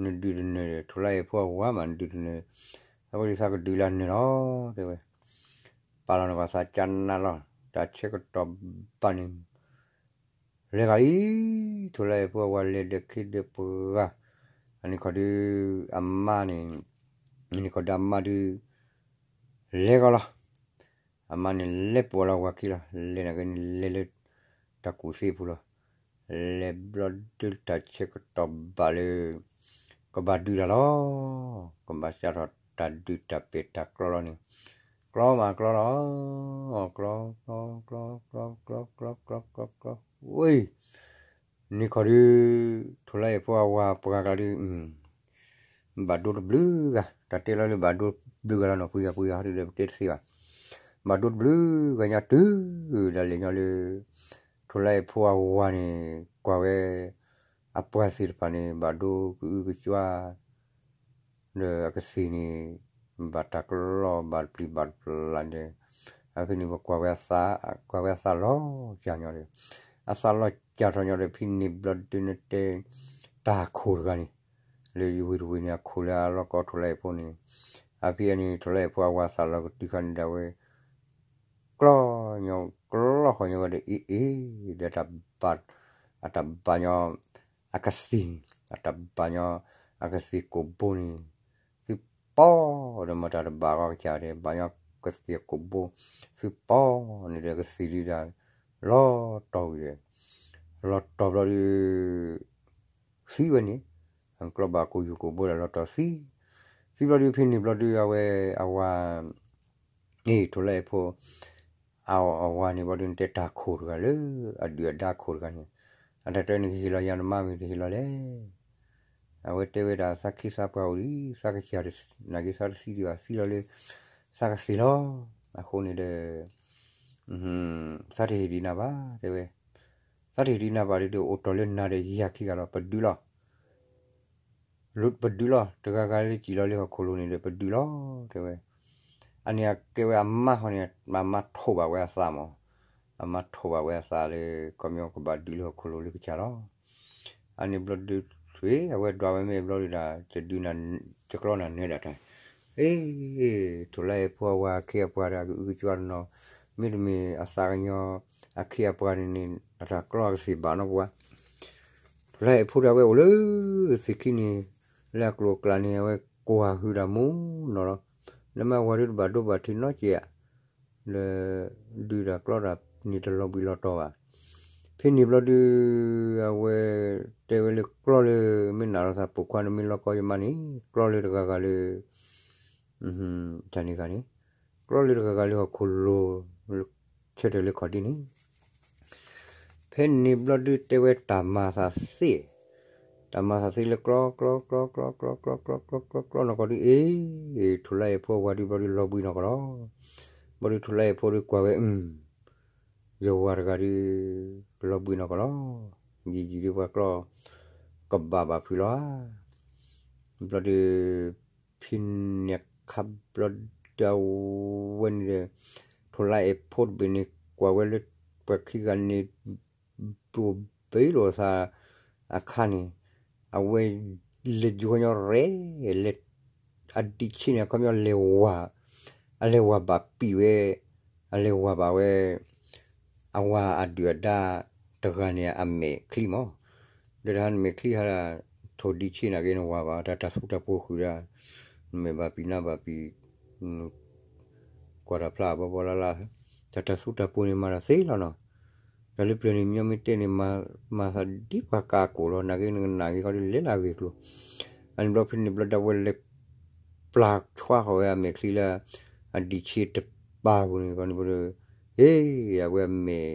နဒုးတနၢၤဒီး ထိၣ်လါအဲၣ်ဖိအဝၤမး နဒုးတနၢၤ, အဝဲဒုးသးကဒုးလၢနၢၤလီၤ တဲဝဲ, ပာ်လီၤန့ၣ်ပှၤသးကနၣ်လီၤ တၢ်ဆၢကတီၢ်ဘၣ်န့ၣ် လဲၤဂၤလံ, ထိၣ်လါအဲၣ်ဖိအဝၤလဲၤဒီးခ့ဒီးပှၤ, အန့ၣ်ခီဒုး အမါန့ၣ်, အန့ၣ်ခီဒုးအမါဒုး လဲၤဂီၤလီၤ, အမါန့ၣ်လဲၤပိာ်လီၤဝၤခံလီၤ, လဲၤန့ၣ်က့န့ၣ်လဲၤလၢ တၢ်ကူၣ်သ့ပူၤလီၤ, လဲၤဘျီဒုးတၢ်ဆၢကတီၢ်ဘၣ်လၢ ကဘၣ်ဒုးတၢ်လီၤ, ကဘၣ်စးထီၣ်တၢ်ဒုးတၢ်ပဲာ်တၢ်ကျီလီၤန့ၣ်, ကျီမးကျီလီၤ, ကျီ ကျီ ကျီ ကျီ ကျီ ကျီ ကျီ ကျီ ကျီ ကျီ ကျီ ဝ့ၢ် န့ၣ်ခီဒုး ထိၣ်လါအဲၣ်ဖိအဝၤပှၤကျါဒုး ဘၣ်ဒိတဘျုးဂၤ, တၢ်တဲလီၤလၢဘၣ်ဒိတဘျုးဂၤလီၤနီၤ ပှၤဂၤပှၤဂၤဟီဒုးဒီးပတဲတသ့ဘၣ်, ဘၣ်ဒိတဘျုးဂၤညါတုၤဒၣ်လဲာ်ညီလၢ ထိၣ်လါအဲၣ်ဖိအဝၤန့ၣ် ကွၢ်ဝဲ အပှၤသ့ၣ်တဖၣ်န့ၣ် ဘၣ်ဒိကအုကစွါ ဒီးအကသ့ၣ်န့ၣ် ဘၣ်တၢ်ကလီဘၣ်တပျံၤဘၣ်တပျၢ်ဒီး အဖဲန့ၣ်ပကွၢ်ဝဲအသး, ကွၢ်ဝဲအသးလီၤစၢ်ညီဒီး အသးလီၤစၢ်ထီၣ်ညီဒီး ဖဲန့ၣ်ဘျီဒုးနတဲ တၢ်ခိၣ်တဂၤန့ၣ် လၢယဝ့ၢ်တဝ့ၢ်န့ၣ် အခိၣ်လၢအလီၢ်ကီထိၣ်လါအဲၣ်ဖိန့ၣ်, အဖဲအန့ၣ် ထိၣ်လါအဲၣ်ဖိအဝၤသးလီၤကတုၤခါန့ၣ်ဒၣ်ဝဲ ကျီညီ ကျီဃီညီဝဲဒီးအ့ၣ်အ့ၣ် ဒီးတၢ်ဘၣ်, အတၢ်ဘၣ်ညီ အကသ့ၣ်န့ၣ် အတၢ်ဘၣ်ညီ အကသ့ၣ်ကိာ်ဘိန့ၣ် သုပီၢ်ဒီးမတၤတဘၣ်ဂီၢ်ကစၢ်ဒီး ဘၣ်ညီကသ့ၣ်ကိာ်ဘိ သုပီၢ်န့ၣ်ဒီးကသ့ၣ်ဒုးဒၣ် လီၤတီၢ်ဝံၤဒီး လီၤတီၢ်ဘျီဒုး သံဝဲန့ၣ်, အကျီဘၣ်ကိာ်ယူၢ်ကိာ်ဘိဒီးလီၤတီၢ်သံ, သံဘျီဒုးဖဲန့ၣ်ဘျီဒုးအဝဲ အဝၤ အ့ၣ် ထိၣ်လါအဲၣ်ဖိ အဝၤန့ၣ်ဘျီဒုးနတဲတၢ်ခိၣ်တဂၤလၢ အဒုၣ်အဒါခိၣ်တဂၤန့ၣ်, အတၢ်တဲန့ၣ်ကဟ့ၣ်လီၤယၤနမါမ့ၢ်တဟ့ၣ်လီၤလဲၣ်, အဝဲတဲဝဲဒၣ်သးခ့သးပှၤအိၣ်ဒံး သးကစၢ်နာ်က့သးတသံဒံးဘၣ်သံလီၤလၢ သးကသ့ၣ်လီၤ, အဃိန့ၣ်ဒီး သးတဟ့ၣ်ဒံးနၤဘၣ် တဲဝဲ, သးတဟ့ၣ်ဒံးနၤဘၣ်ဒုးဒီး အိၣ်တီၢ်လၢနၤဒီးယၤခံဂၤလီၤ ပဒုးလီၤ ပဒုးလီၤ တဂၤဂၤလၢစံၣ်လီၤလၢဟီၣ်ခိၣ်လိၤန့ၣ်ဒီး ပဒုးလီၤ တဲဝဲ, အန့ၣ်အကဲဝဲအမါဃီန့ၣ် အမါထိၣ်ဘၣ်ဝဲအသးမး, အမါထိၣ်ဘၣ်ဝဲအသးလၢ ခီပညီကဘၣ်ဒုးလၢဟီၣ်ခိၣ်လိၤလၢကစၢ်လီၤ, အန့ၣ်ဘျီဒုး အဝဲဒွးဝဲမ့ၢ်ဘျီဒုးဒၣ် ယဒုး ယကျီနၤနၢၤဒၣ်တၢ်, အ့ ထိၣ်လါအဲၣ်ဖိအဝၤအခ့အပှၤဒီး ကအုကစွါတနီၤ, မ့တမ့ၢ်အသးကညီၤ အခ့အပှၤန့ၣ်န့ၣ် အတၢ်ကျီအကသ့ၣ်ဘၣ်နီၢ်ပှၤ, ထိၣ်လါအဲၣ်ဖိဒီးအဝဲအိၣ်လၢ သ့ၣ်ခံန့ၣ်, လၢအကျိၤအကျဲန့ၣ် အဝဲကွၢ်ဟုၣ်တၢ်မူနီၢ်လီၤ, လၢမ့ၢ်ဝၤဒုးတဘၣ်ဒိဘၣ်ထံးနီတစဲးဧါ, လၢ ဒုးတၢ်ကျီတၢ်န့ၣ်တလီၤဘှံးလီၤတီၤဘၣ်, ဖဲန့ၣ်ဘျီဒုး အဝဲ တဲဝဲလၢကျီလၢ မ့ၢ်နာ်လီၤသးပိာ်ခွါန့ၣ်မ့ၢ်လီၢ်ကီယမါန့ၣ် ကျီလၢတဂၤဂၤလၢ တၢ်န့ၣ်ဂၤန့ၣ် ကျီလၢတဂၤဂၤလၢဟီၣ်ခိၣ်လိၤ ဆၢထၢၣ်လၢခီၣ်ဒ့န့ၣ်, ဖဲန့ၣ်ဘျီဒုးတဲဝဲတၢ်မၤသးသ့, တၢ်မၤသးသ့လၢကျီ ကျီ ကျီ ကျီ ကျီ ကျီ ကျီ ကျီ ကျီ ကျီနီၢ်ကီၢ်ဒုး အ့ ထိၣ်လါအဲၣ်ဖိအဝၤဒုးဘျီဒုးလီၤဘှံးနီၢ်ကီၢ်လီၤ, ဘျီဒုးထိၣ်လါအဲၣ်ဖိဒုးကွၢ်ဝဲ အု ယဝၤတဂၤဒုး လီၤဘှံးနီၢ်ကီၢ်လီၤ, ယံာ်ယံာ်ဒုးပှၤကျီ ကဘၣ်ဘၣ်ဖုးလီၤဧါ, ဘျီဒုး ဖဲန့ၣ်အခါဘျီဒုးအဝဲန့ၣ်ဒီး ထိၣ်လါအဲၣ်ဖိတဘ့ၣ်န့ၣ် ကွၢ်ဝဲလၢပှၤခံဂၤန့ၣ် ဘိၣ်ဘ့လိာ်သးအခါန့ၣ် အဝဲ လဲၤယိၤညီရဲၣ် လဲၤ အဒံးဆ့န့ၣ် အခီပညီလဲၤဝၤ အလဲၤဝၤဘၣ်ပံာ်ဝဲ အလဲၤဝၤဘၣ်ဝဲ အဝၤအဒုၣ်အဒါတဂၤန့ၣ်အမဲာ်ချံမး, ဒီးတဟါနမဲာ်ချံဟါ ထိၣ်ဒံးဆ့နာ်က့နဝၤဘၣ် တၢ်တၢ်သူတၢ်ပှိၤဃုာ်ဒီး နမဲာ်ဘၣ်ပံာ်နါဘၣ်ပံာ် ကွၢ်တၢ်ဖျါဘီဘီလၢ်လၢ်, တၢ်တၢ်သူတၢ်ပှိၤန့ၣ်မၤတၢ်သ့လီၤနီၤ, တၢ်လၢပျၢၤန့ၣ် မညီမ့ၢ်တဲန့ၣ် မၤသးဒ်ပှၤကးအကိာ်လီၤ, နာ်က့နကနၣ်က့ၤဃီဒ်လဲၤလၢအဂ့ၢ်ကျိၤ, အန့ၣ်ဘျီဖဲန့ၣ်ဘျီဒၣ်ဝဲလဲၤ ပျၢ်ဆွါဃီၤဝဲအမဲာ်ချံလၢ အဒံးဆ့တပၤပူၤန့ၣ် ခီန့ၣ်ဘျီဒီး ဟ့ၣ် အဝဲအမဲာ်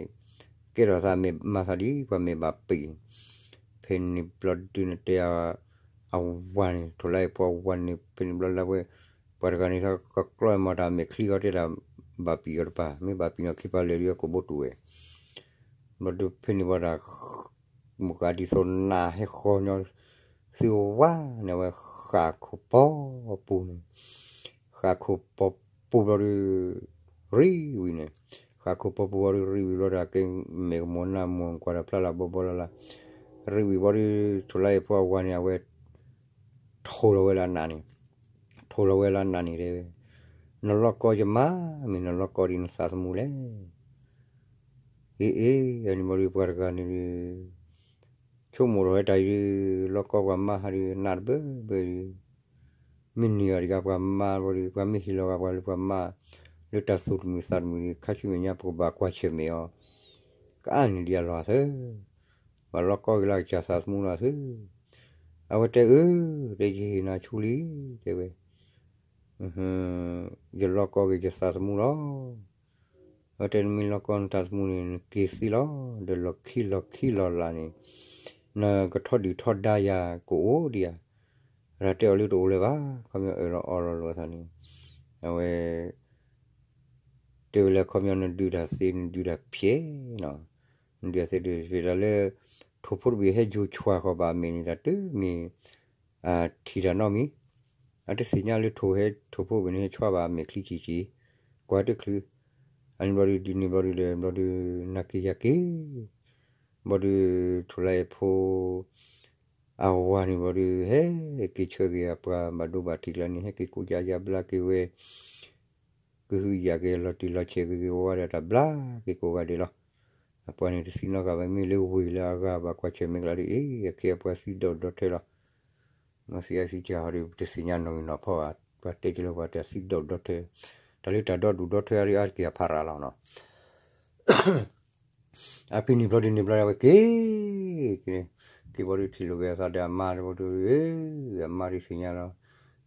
ကဲထီၣ်သးမဲာ်မၤသးဒ်ပှၤမဲာ်ဘၣ်ပံာ်, ဖဲန့ၣ်ဘျီဒုးနတဲ အဝၤန့ၣ် ထိၣ်လါအဲၣ်ဖိအဝၤန့ၣ် ဖဲန့ၣ်ဘျီလၢဝဲ ပှၤတဂၤန့ၣ် ကကျီမၤတၢ်မဲာ်ချံဃီတဲဒၣ် ဘၣ်ပံာ်အီၤတပၤ မ့ၢ်ဘၣ်ပံာ်နီၢ်ခံပၤလဲၤဒုးအကိာ်ဘိတူၢ်ဝဲ ဘျီဒုးဖဲန့ၣ်ဘျီဒၣ် မုၢ်ကးဒ်သိးနးဟဲဃီညီ သုဝါန့ၣ်ဝဲ ဃးခိၣ်ပီပူၤန့ၣ်, ဃးခိၣ်ပီပူၤဘျီဒီး ရံဝံၤန့ၣ်, ဃးခိၣ်ပီပူၤဘျီဒီး ရံဝံၤဘျီဒီး ကဲမဲာ်ကမီၤနၢ်မီၤကွၢ်ဒီးဖျါလၢဘီဘီလၢ်လၢ်, ရံဝံၤဘျီဒီး ထိၣ်လါအ့ၣ်ဖိအဝၤန့ၣ် အဝဲ ထိၣ်လီၤဝဲလၢအနးန့ၣ်, ထိၣ်လီၤဝဲလၢအနးန့ၣ်တဲဝဲ, နလီၢ်ကီယမါ, မ့ၢ်နလီၢ်ကီဒ်နသးသမူလဲၣ်. အ့ အ့ အန့ၣ်ဘျီဒီး ပှၤတဂၤန့ၣ်ဒီး ဆိကမိၣ်ထီၣ်ဝဲတၢ်အံၤဒီး လီၢ်ကီပှၤမါဟးဒီး နးတဘၢဘၢဒီး မ့ၢ်န့ၢ်အီၤတဂၤပှၤမါဘျီဒီး ပှၤမ့ၢ်ဟ့ၣ်လီၤဂာ်ပှၤလၢပှၤမါ လၢတၢ်သူၣ်တမုာ်သးတမုာ်ဒီး ခါဆူမဲာ်ညါပကဘၣ်ကွၢ်ဆၢၣ်မဲာ်အီၤ ကအါန့ၢ်ဒံးအလီၢ်သၢ, ဘၣ်လီၢ်ကီက့ၤလၢကစၢ်သးသမူလီၤသၢ. အဝဲတဲအၢ, တဲယဟ့ၣ်နၤဆူလံ, တဲဝဲ ယလီၢ်ကီက့ၤယသးသမူလီၤ. အဝဲတဲနမ့ၢ်လီၢ်ကီနသးသမူန့ၣ် နက့ၤသံလီၤ, ဒီးလီၢ်ခံလီၢ်ခံလီၢ်လာ်န့ၣ် နကထီဒုၣ်ထီဒါယၤကအိၣ်ဒံးဧါ, ရၤတဲအီၤလၢတအိၣ်လၢၤဘၣ်, ခီပညီအၢၣ်လီၤအီလီၤလိာ်အသးန့ၣ်, အဝဲ တဲဝဲလၢခီပညီနဒုးတၢ်သ့နဒုးတၢ်ဖျဲးနီၤ, နဒုးတၢ်သ့ဒုးတၢ်လၢ ထိၣ်ဖိတဘ့ၣ်ဟဲယိၤဆွးဃီၤဘၣ်အမဲာ်န့ၣ် တၢ်တမ့ၢ် ထံၣ်တၢ်နီတမံၤ, အတသ့ၣ်ညါလၢထိၣ်ဟဲထိၣ်ဖိဘ့ၣ်န့ၣ် ဟဲဆွးဘၣ်အမဲာ်ချံဆံးဆံး, ကွၢ်တချုး, အန့ၣ်ဘျီဒုးဒ်န့ၣ်ဘျီဒုးဒီး ဘျီဒုးနၤက့ၤယၤက့ၤ, ဘျီဒုးထိၣ်လါအ့ၣ်ဖိ အဝၤန့ၣ်ဘျီဒုး ဟဲက့ၤဆှၢက့ၤအပှၤဘၣ်ဒိဘၣ်ထံးကျါန့ၣ် ဟဲက့ၤကိးယါယါဘျါက့ၤဝဲ ကဟုကယာ်က့ၤလီၤတံၢ်လီၤဆဲးက့ၤက့ၤဝဲဝဲဒီးတၢ်ဘျါက့ၤကိးဂၤဒဲးလီၤ. အပှၤန့ၣ်တသံနီတဂၤဘၣ် မ့ၢ်လၢဝ့ၢ်လၢအဂၤဘၣ်ကွၢ်ဆၢၣ်မဲာ်ကျါဒီး အ့ အခ့အပှၤသံဒီၣ်ဒီထၢလီၤ. မ့ၢ်သံအသံကဟီဒီး တသ့ၣ်ညါနီၣ်ဂံၢ်နီၣ်ဖီဘၣ် ပှၤတဲက့ၤလၢပှၤတၢ်သံဒီၣ်ဒီထၢ, တၢ်လၢတၢ်ဒီဒူၣ်ဒီထၢအါဒုးအါတက့ၢ်အဖးရၤလီၤနီၤ. အဖဲန့ၣ်ဘျီဒုးန့ၣ်ဘျီဒုးဝဲက့ၤ, က့ၤဘျီဒုးထံၣ်လိာ်က့ၤအသးဒီးအမါတဘျီဒီး, အမါဒုးသ့ၣ်ညါလီၤ,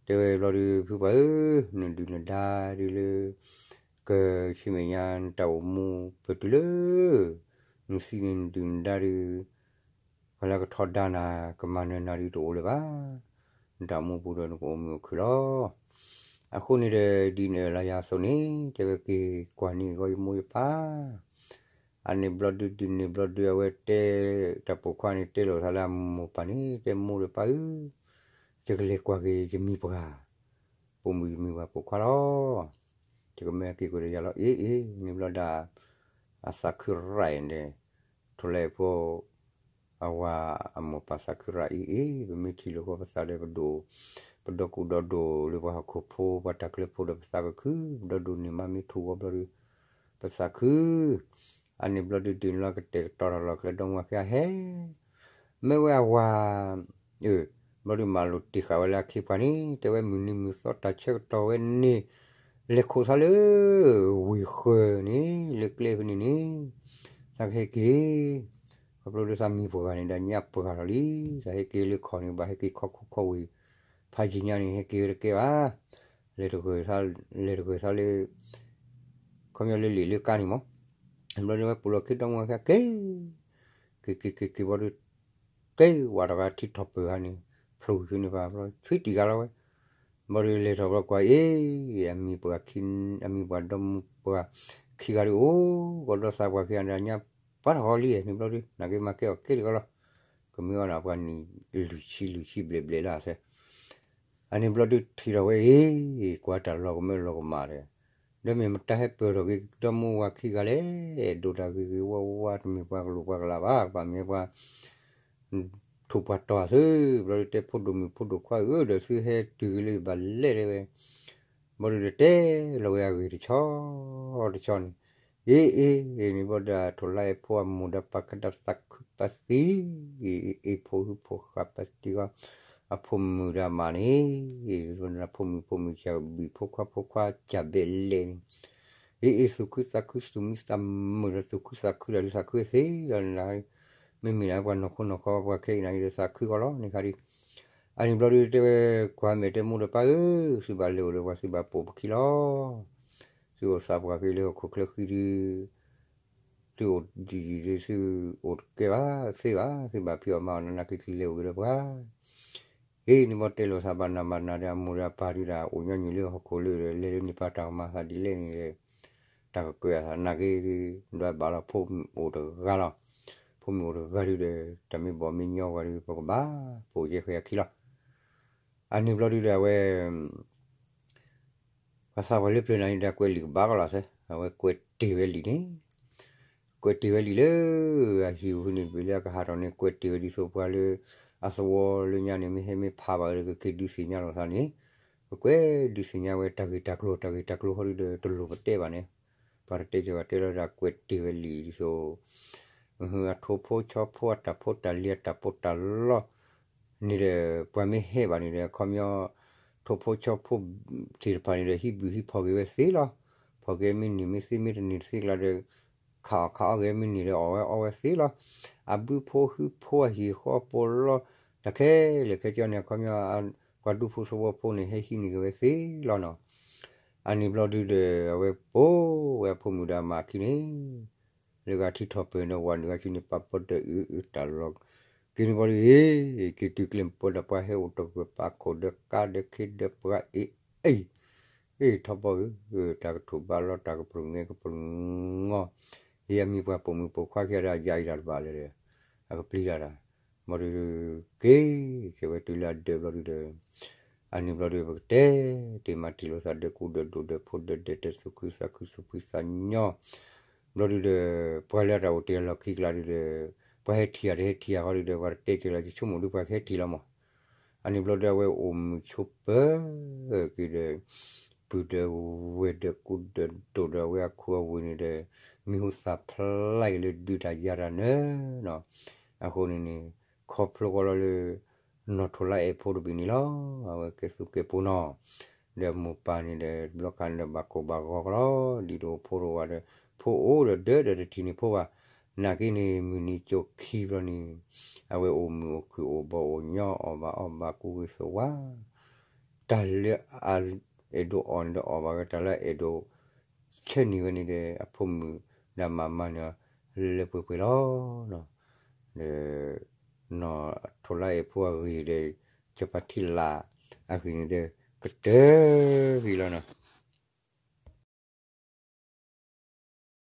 တဲဝဲဘျီဒုး ဖုပှၢ်ဧၢ, နဒုၣ်နဒါဒုးလၢ ကဆူမဲာ်ညါနတၢ်အိၣ်မူပတုၤလၢ နသံန့ၣ် နဒုၣ်နဒါဒုး ပှၤလၢကထီဒါနၤ ကမၤနၢၤနၤဒုးတအိၣ်လၢၤဘၣ်, နတၢ်အိၣ်မူပူၤဒီးနကအိၣ်မုာ်အိၣ်ခုၣ်လီၤ. အဃိန့ၣ်ဒီး ဒ်နအၢၣ်လီၤယၤအသိးန့ၣ် တဲဝဲက့ၤကွၢ်န့ၢ်အဂီၢ်ယမိၢ်ယပၢ်, အန့ၣ်ဘျီဒုးဒ်န့ၣ်ဘျီဒုး အဝဲတဲ တၢ်ပိာ်ခွါန့ၣ်တဲလိာ်သးလၢအမိၢ်ပၢ်န့ၣ် တဲမိၢ်ဒီးပၢ်ဧၢ, ယကလဲၤကွၢ်က့ၤယမံၤပှၢ်, ပိာ်မုၣ်ယမံၤပှၢ်ပိာ်ခွါလီၤ. ယကမၢက့ၤကွၢ်ဒီးယၤလီၤ အ့ အ့ န့ၣ်ဘျီဒုး အသးခုရၣ်အံၤန့ၣ် ထိၣ်လါအ့ၣ်ဖိ အဝၤအမိၢ်ပၢ်သးခုရၣ်အံၤအ့ ပမ့ၢ်ထံၣ်လိာ်ဃီပသးဒီးပဒိၣ်, ပဒီကူဒီဒိၣ်လၢပှၤဟီၣ်ခိၣ်ဖိ ပှၤတၢ်ချၢဖိဒီးပသးကခု, ပဒီဒိၣ်န့ၢ်မါမ့ၢ်ထူၣ်ဝဲဘျီဒီး ပသးခု, အန့ၣ်ဘျီဒုးဒုးန့ၣ်လီၤ ကတဲာ်ကတီၤထီၣ်လီၤကျဲဒီမါဝၤခံဂၤဟဲ မ့ၢ်ဝဲအဝၤ အၢ ဘျီဒုးမၤလိာ်တ့ၢ်ဃာ်ဝဲလၢအခ့အပှၤန့ၣ် တဲဝဲမုၢ်နံၤမုၢ်သီတၢ်ဆၢကတီၢ်ဝဲန့ၣ် လဲၤခိးသးလၢ ဝ့ၢ်ဃၢၤန့ၣ် လၢကျဲဖဲန့ၣ်န့ၣ် သးကဟဲက့ၤ ခီဖျိလၢသးမံၤပှၢ်န့ၣ်ဒီးညၣ်ပှၢ်ထီၣ်လံ သးဟဲက့ၤလၢခီၣ်န့ၣ် ဘၣ်ဟဲက့ၤခီခိၣ်ခီဝ့ၢ် ဖးယံၤညါန့ၣ် ဟဲက့ၤဝဲတကဲဘၣ် လဲၤတဂၢၢ်သး လဲၤတဂၢၢ်သးလၢ ခီပညီလၢလံာ်လၢကါန့ၣ်မး ဘျီဒုးဝဲပူၤလီၢ်ခံဒီမါဝၤခံဂၤက့ၤ က့ၤက့ၤက့ၤက့ၤဘျီဒုး က့ၤဝဲတဂၤထံထီၣ်ပၢၢ်ဧါန့ၣ် ဖျိဆူန့ၣ်ပှၤဘျီ ဆံတံၢ်ဂၤလီၤဝဲ ဘျီဒုးလဲၤထီၣ်ဘျီကွၢ်အ့ၣ် အမံၤပှၢ်ခံ အမံၤပှၢ်ဒီမါဝၤခံဂၤဒုးအိၣ် ကီဒီသးပှၢ်ခံဂၤန့ၣ် ညါပှၤတဟီလံန့ၣ်ဘျီဒုး နာ်က့မၤကဲအီၤကဲတဂၤလီၤ ကမ့ၢ်အီၣ်နၤပှၤနံၣ်လွံၢ်ဆံလွံၢ်ဆံဘျဲၣ်ဘျဲၣ်လၢ်သဲ အန့ၣ်ဘျီဒုးထံၣ်ထီၣ်ဝဲအ့ၣ် ကွၢ်တၢ်လီၤကမၢလီၤကမၣ်ဒီး ဒီးမ့ၢ်မတၤဟဲပၢၢ်ထီၣ်က့ၤဒီမါဝၤခံဂၤလဲၣ် ဒိၣ်တၢ်ဂ့ၤဂ့ၤဝါဝါ တမ့ၢ်ပှၤကလိာ်ပှၤကလးဘၣ် ကဘၣ်မ့ၢ်ပှၤ ထူၣ်ပှၤတီၤသု ဘျီဒုးတဲဖိဒိၣ်မုၣ်ဖိဒိၣ်ခွါဧၢ ဒီးသုဟဲတုၤက့ၤလၢယဘၣ်လဲၣ်တဲဝဲ ဘျီဒုးတဲလီၤဝဲအဂ့ၢ်တဆီတဆီန့ၣ် အ့ၣ်အ့ၣ် န့ၣ်ဘျီဒုးထိၣ်လါအ့ၣ်ဖိအမိၢ်ဒီးပၢ်ကဒီး သးခုပသံ အ့ၣ်အ့ၣ် ဖိဟုဖိဃာ်ပသံဂီၢ် အဖိမုၣ်ဒီးအမါန့ၣ် ဖိမုၣ်ဖိမုၣ်ကဘံၣ်ဖိခွါဖိခွါကဘဲလဲၣ်န့ၣ် အ့ၣ်အ့ၣ် သူၣ်ခုသးခု သူၣ်မံသးမုာ်ဒီးသူၣ်ခုသးခုဒီးသးခုသ့လီၤန့ၣ် မ့မ့ၢ်ဒၣ်ပှၤနီၢ်ခိနီၢ်ခီပှၤခဲအံၤန့ၣ်ဒီးသးခုဂီၢ်လီၤန့ၣ်ခါဒုး အန့ၣ်ဘျီဒုးတဲဝဲ ကွၢ်မဲာ်တဲမိၢ်ဒီးပၢ်ဧၢ သုဘၣ်လဲၤအိၣ်ဒီးပှၤသုဘၣ်ပိာ်ပခံလီၤ သုအိၣ်သးပှၢ်က့ၤလၢဟီၣ်ခိၣ်ချၢဃံဒုး သုအိၣ်ဒံးဒံးဒုး သုအိၣ်တကဲဘၣ်သ့ဘၣ် သုဘၣ်ဖံးအီၣ်မၤအီၣ်နးနးက့ၤက့ၤလဲၤအိၣ်က့ၤဒီးပှၤ အ့ၣ် န့ၣ်ဘျီတဲလိာ်သးဘၣ်နးဘၣ်နးဒီးအမိၢ်ဒီးအပၢ်ဒုးဒီး အိၣ်ညီနုၢ်လၢဟီၣ်ခိၣ်လၢဒီး လဲၤလၢန့ၢ်ပၢ်တၢ်ကမၤသးဒ်လဲၣ်န့ၣ်ဒီး တၢ်ကကွဲးအသးနာ်က့ၤဒုး ဒွးဘၣ်လီၤဖိမုၣ်အိၣ်တဂၤလီၤ ဖိမုၣ်အိၣ်တဂၤဒုးဒီး တၢ်မ့ၢ်ဘီၣ်မ့ၢ်ညီဝဲဒုး ပကဘၣ်ပိာ်ယဲၢ်ဃဲၤအခံလီၤ အန့ၣ်ဘျီဒုဒီးအဝဲ ပှၤသးပှၢ်လၢပျၢၤနၤန့ၣ်ဒီး ကွဲးလံာ်ကဘၣ်ကီးလီၤသဲ, အဝဲကွဲးတ့ၢ်ဝဲလံာ်န့ၣ်, ကွဲးတ့ၢ်ဝဲလံာ်လၢ အဟံၣ်ပူၤန့ၣ် တဘ့ၣ်လၢအကဟးထီၣ်န့ၣ် ကွဲးတ့ၢ်ဝဲဒ်သိးပှၤလၢ အသဝီလၢညါန့ၣ် မ့ၢ်ဟဲမ့ၢ်ဖးဘၣ်ဒီး ကက့ၤဒုးသ့ၣ်ညါလိာ်သးန့ၣ်, ကကွဲးဒုးသ့ၣ်ညါဝဲတၢ်ဂ့ၢ်တၢ်ကျိၤ တၢ်ဂ့ၢ်တၢ်ကျိၤဃီဒုဒီး တလိၣ်ပတဲဘၣ်န့ၣ်, ပှၤတတဲက့ၤဘၣ်တဲလီၤဒီး ကွဲးတ့ၢ်ဝဲလံာ်ဒ်သိး အထိဖိဆီဖိအတၢ်ဖိတၢ်လံၤအတၢ်ပီးတၢ်လီ န့ၣ်ဒီး ပှၤမ့ၢ်ဟဲဘၣ်န့ၣ်ဒီး အခီပညီ ထိဖိဆီဖိသ့ၣ်တဖၣ်န့ၣ်ဒီး ဟံးဘုၣ်ဟံးဖီၣ်က့ၤဝဲသ့လီၤ. ဖီၣ်က့ၤမ့ၢ်န့ၢ်မ့ၢ်သ့မ့ၢ်တန့ၢ်သ့ကျါဒီး ခးအီၣ်ခးအီၣ်က့ၤမ့ၢ်န့ၢ်ဒီး အီၣ်ဝဲအီဝဲသ့လီၤ. အဘုဖိဟုဖိအဟံၣ်ဃီပိာ်လီၤ တၢ်ခဲလၢာ်ခဲဆ့န့ၣ် အခီပညီ ပှၤဒူဖိသဝီဖိန့ၣ် ဟဲဟံးန့ၢ်က့ၤဝဲသ့လီၤနီၤ. အန့ၣ်ဘျီဒုဒီး အဝဲပိာ်ဝဲအဖိမုၣ်ဒီးအမါအခံန့ၣ် လၢဂၤထံထီၣ်ပၢၢ်ဒီးဝၤန့ၣ် ဂၤဆူန့ၣ် ပာ်ပီတၢ်အုးအုးတၢ်လီၤ က့ၤန့ၣ်ဘျီဒု က့ၤတုၤကျဲမုၢ်ပှၢ်ဒီး ပှၤဟဲအိၣ်တဂၢၢ်ပာ်ခိၣ်ဒီးကါဒီးခ့ဒီးပှၤအ့ၣ်အ့ၣ် အ့ၣ်ထီဘိဧၢ, တၢ်ကထိၣ်ဘၣ်လီၤ တၢ်ကပြုၢ်ငဲကပြုၢ်ငီၢ်, ယဲအမံၤပှၤပိာ်မုၣ်ပိာ်ခွါခံဂၤဒီး ယၤအံၤတၢ်တဘၣ်လၢၤဒီး အကပျံၤတၢ်တၢ်, ဘျီဒု က့ၤက့ၤဝဲတုၤလၢအဒၢးဘျီဒုဒီး အန့ၣ်ဘျီဒု ပကတဲတ့ၢ်မၤတ့ၢ်လိာ်သးဒီး ကူဒီးဒိၣ်ဒီးဖိဒီးဒဲးတၢ်သူၣ်ခုသးခုသူၣ်ဖှံသးညီ ဘျီဒုဒီး ပှၤလၢအတၢ်အိၣ်တ့ၢ်အလီၢ်ခံကျါဒုဒီး ပှၤဟဲထံၣ်ယၤတဟဲထံၣ်ယၤဃီဒုဒီး ပှၤတတဲက့ၤလီၤ ယဆိကမိၣ်ဒုပှၤကဟဲထံၣ်လီၤမး. အန့ၣ်ဘျီဒုအဝဲအိၣ်မုာ်ဆိးပၢၤက့ၤဒီး ပုၢ်ဒီးဝဲၢ်ဒီးကူဒီးဒိၣ်ဒီးအဝဲအခူအဝ့ၢ်န့ၣ်ဒီး မံၤဟူသၣ်ဖျါက့ၤလၢဒုးတၢ်ယၤတၢ်နၢၤနီၤ. အဃိန့ၣ်န့ၣ် ခီဖျိကီးလီၤလၢ နီၢ်ထိးလါအဲၣ်ဖိတဘ့ၣ်န့ၣ်လီၤ. အဝဲကဲသူၣ်ကဲပူၤနီၤ ဒီးမိၢ်ပၢ်န့ၣ်ဒီး ဘျီခါန့ၣ်ဒီးဘၣ်ကိၢ်ဘၣ်ဂီၤကလီၤ ဒ်သိးဖိတအိၣ်ဘၣ်ဒီး ဖိအိၣ်ဒီးဒၢဒီးတထံၣ်န့ၢ်ဖိဘၣ်. နာ်က့န့ၣ် မုၢ်နံၤကၠိခံဘျီန့ၣ် အဝဲအိၣ်မုာ်အိၣ်ခုၣ်အိၣ်ဘီအိၣ်ညီအီၣ်ဘၣ်အီၣ်ဘၣ်ကူဝံသဝါ တၢ်လၢအအဲၣ်ဒိးအီၣ်န့ၣ်ဒီးအီၣ်ဘၣ်ဝဲ တၢ်လၢအအဲၣ်ဒိးဆၢန့ၢ်ဝဲန့ၣ်ဒီး အဖိမုၣ်ဒီးမၤမၤန့ၣ် လၢပှဲၤပှဲၤလီၤ. ဒီး နီၢ်ထိးလါအဲၣ်ဖိအဂ့ၢ်ဒီး စီၤပၤထံလးအဂ့ၢ်န့ၣ်ဒီး ကတၢၢ်ဂ့ၤလီၤနီၤ.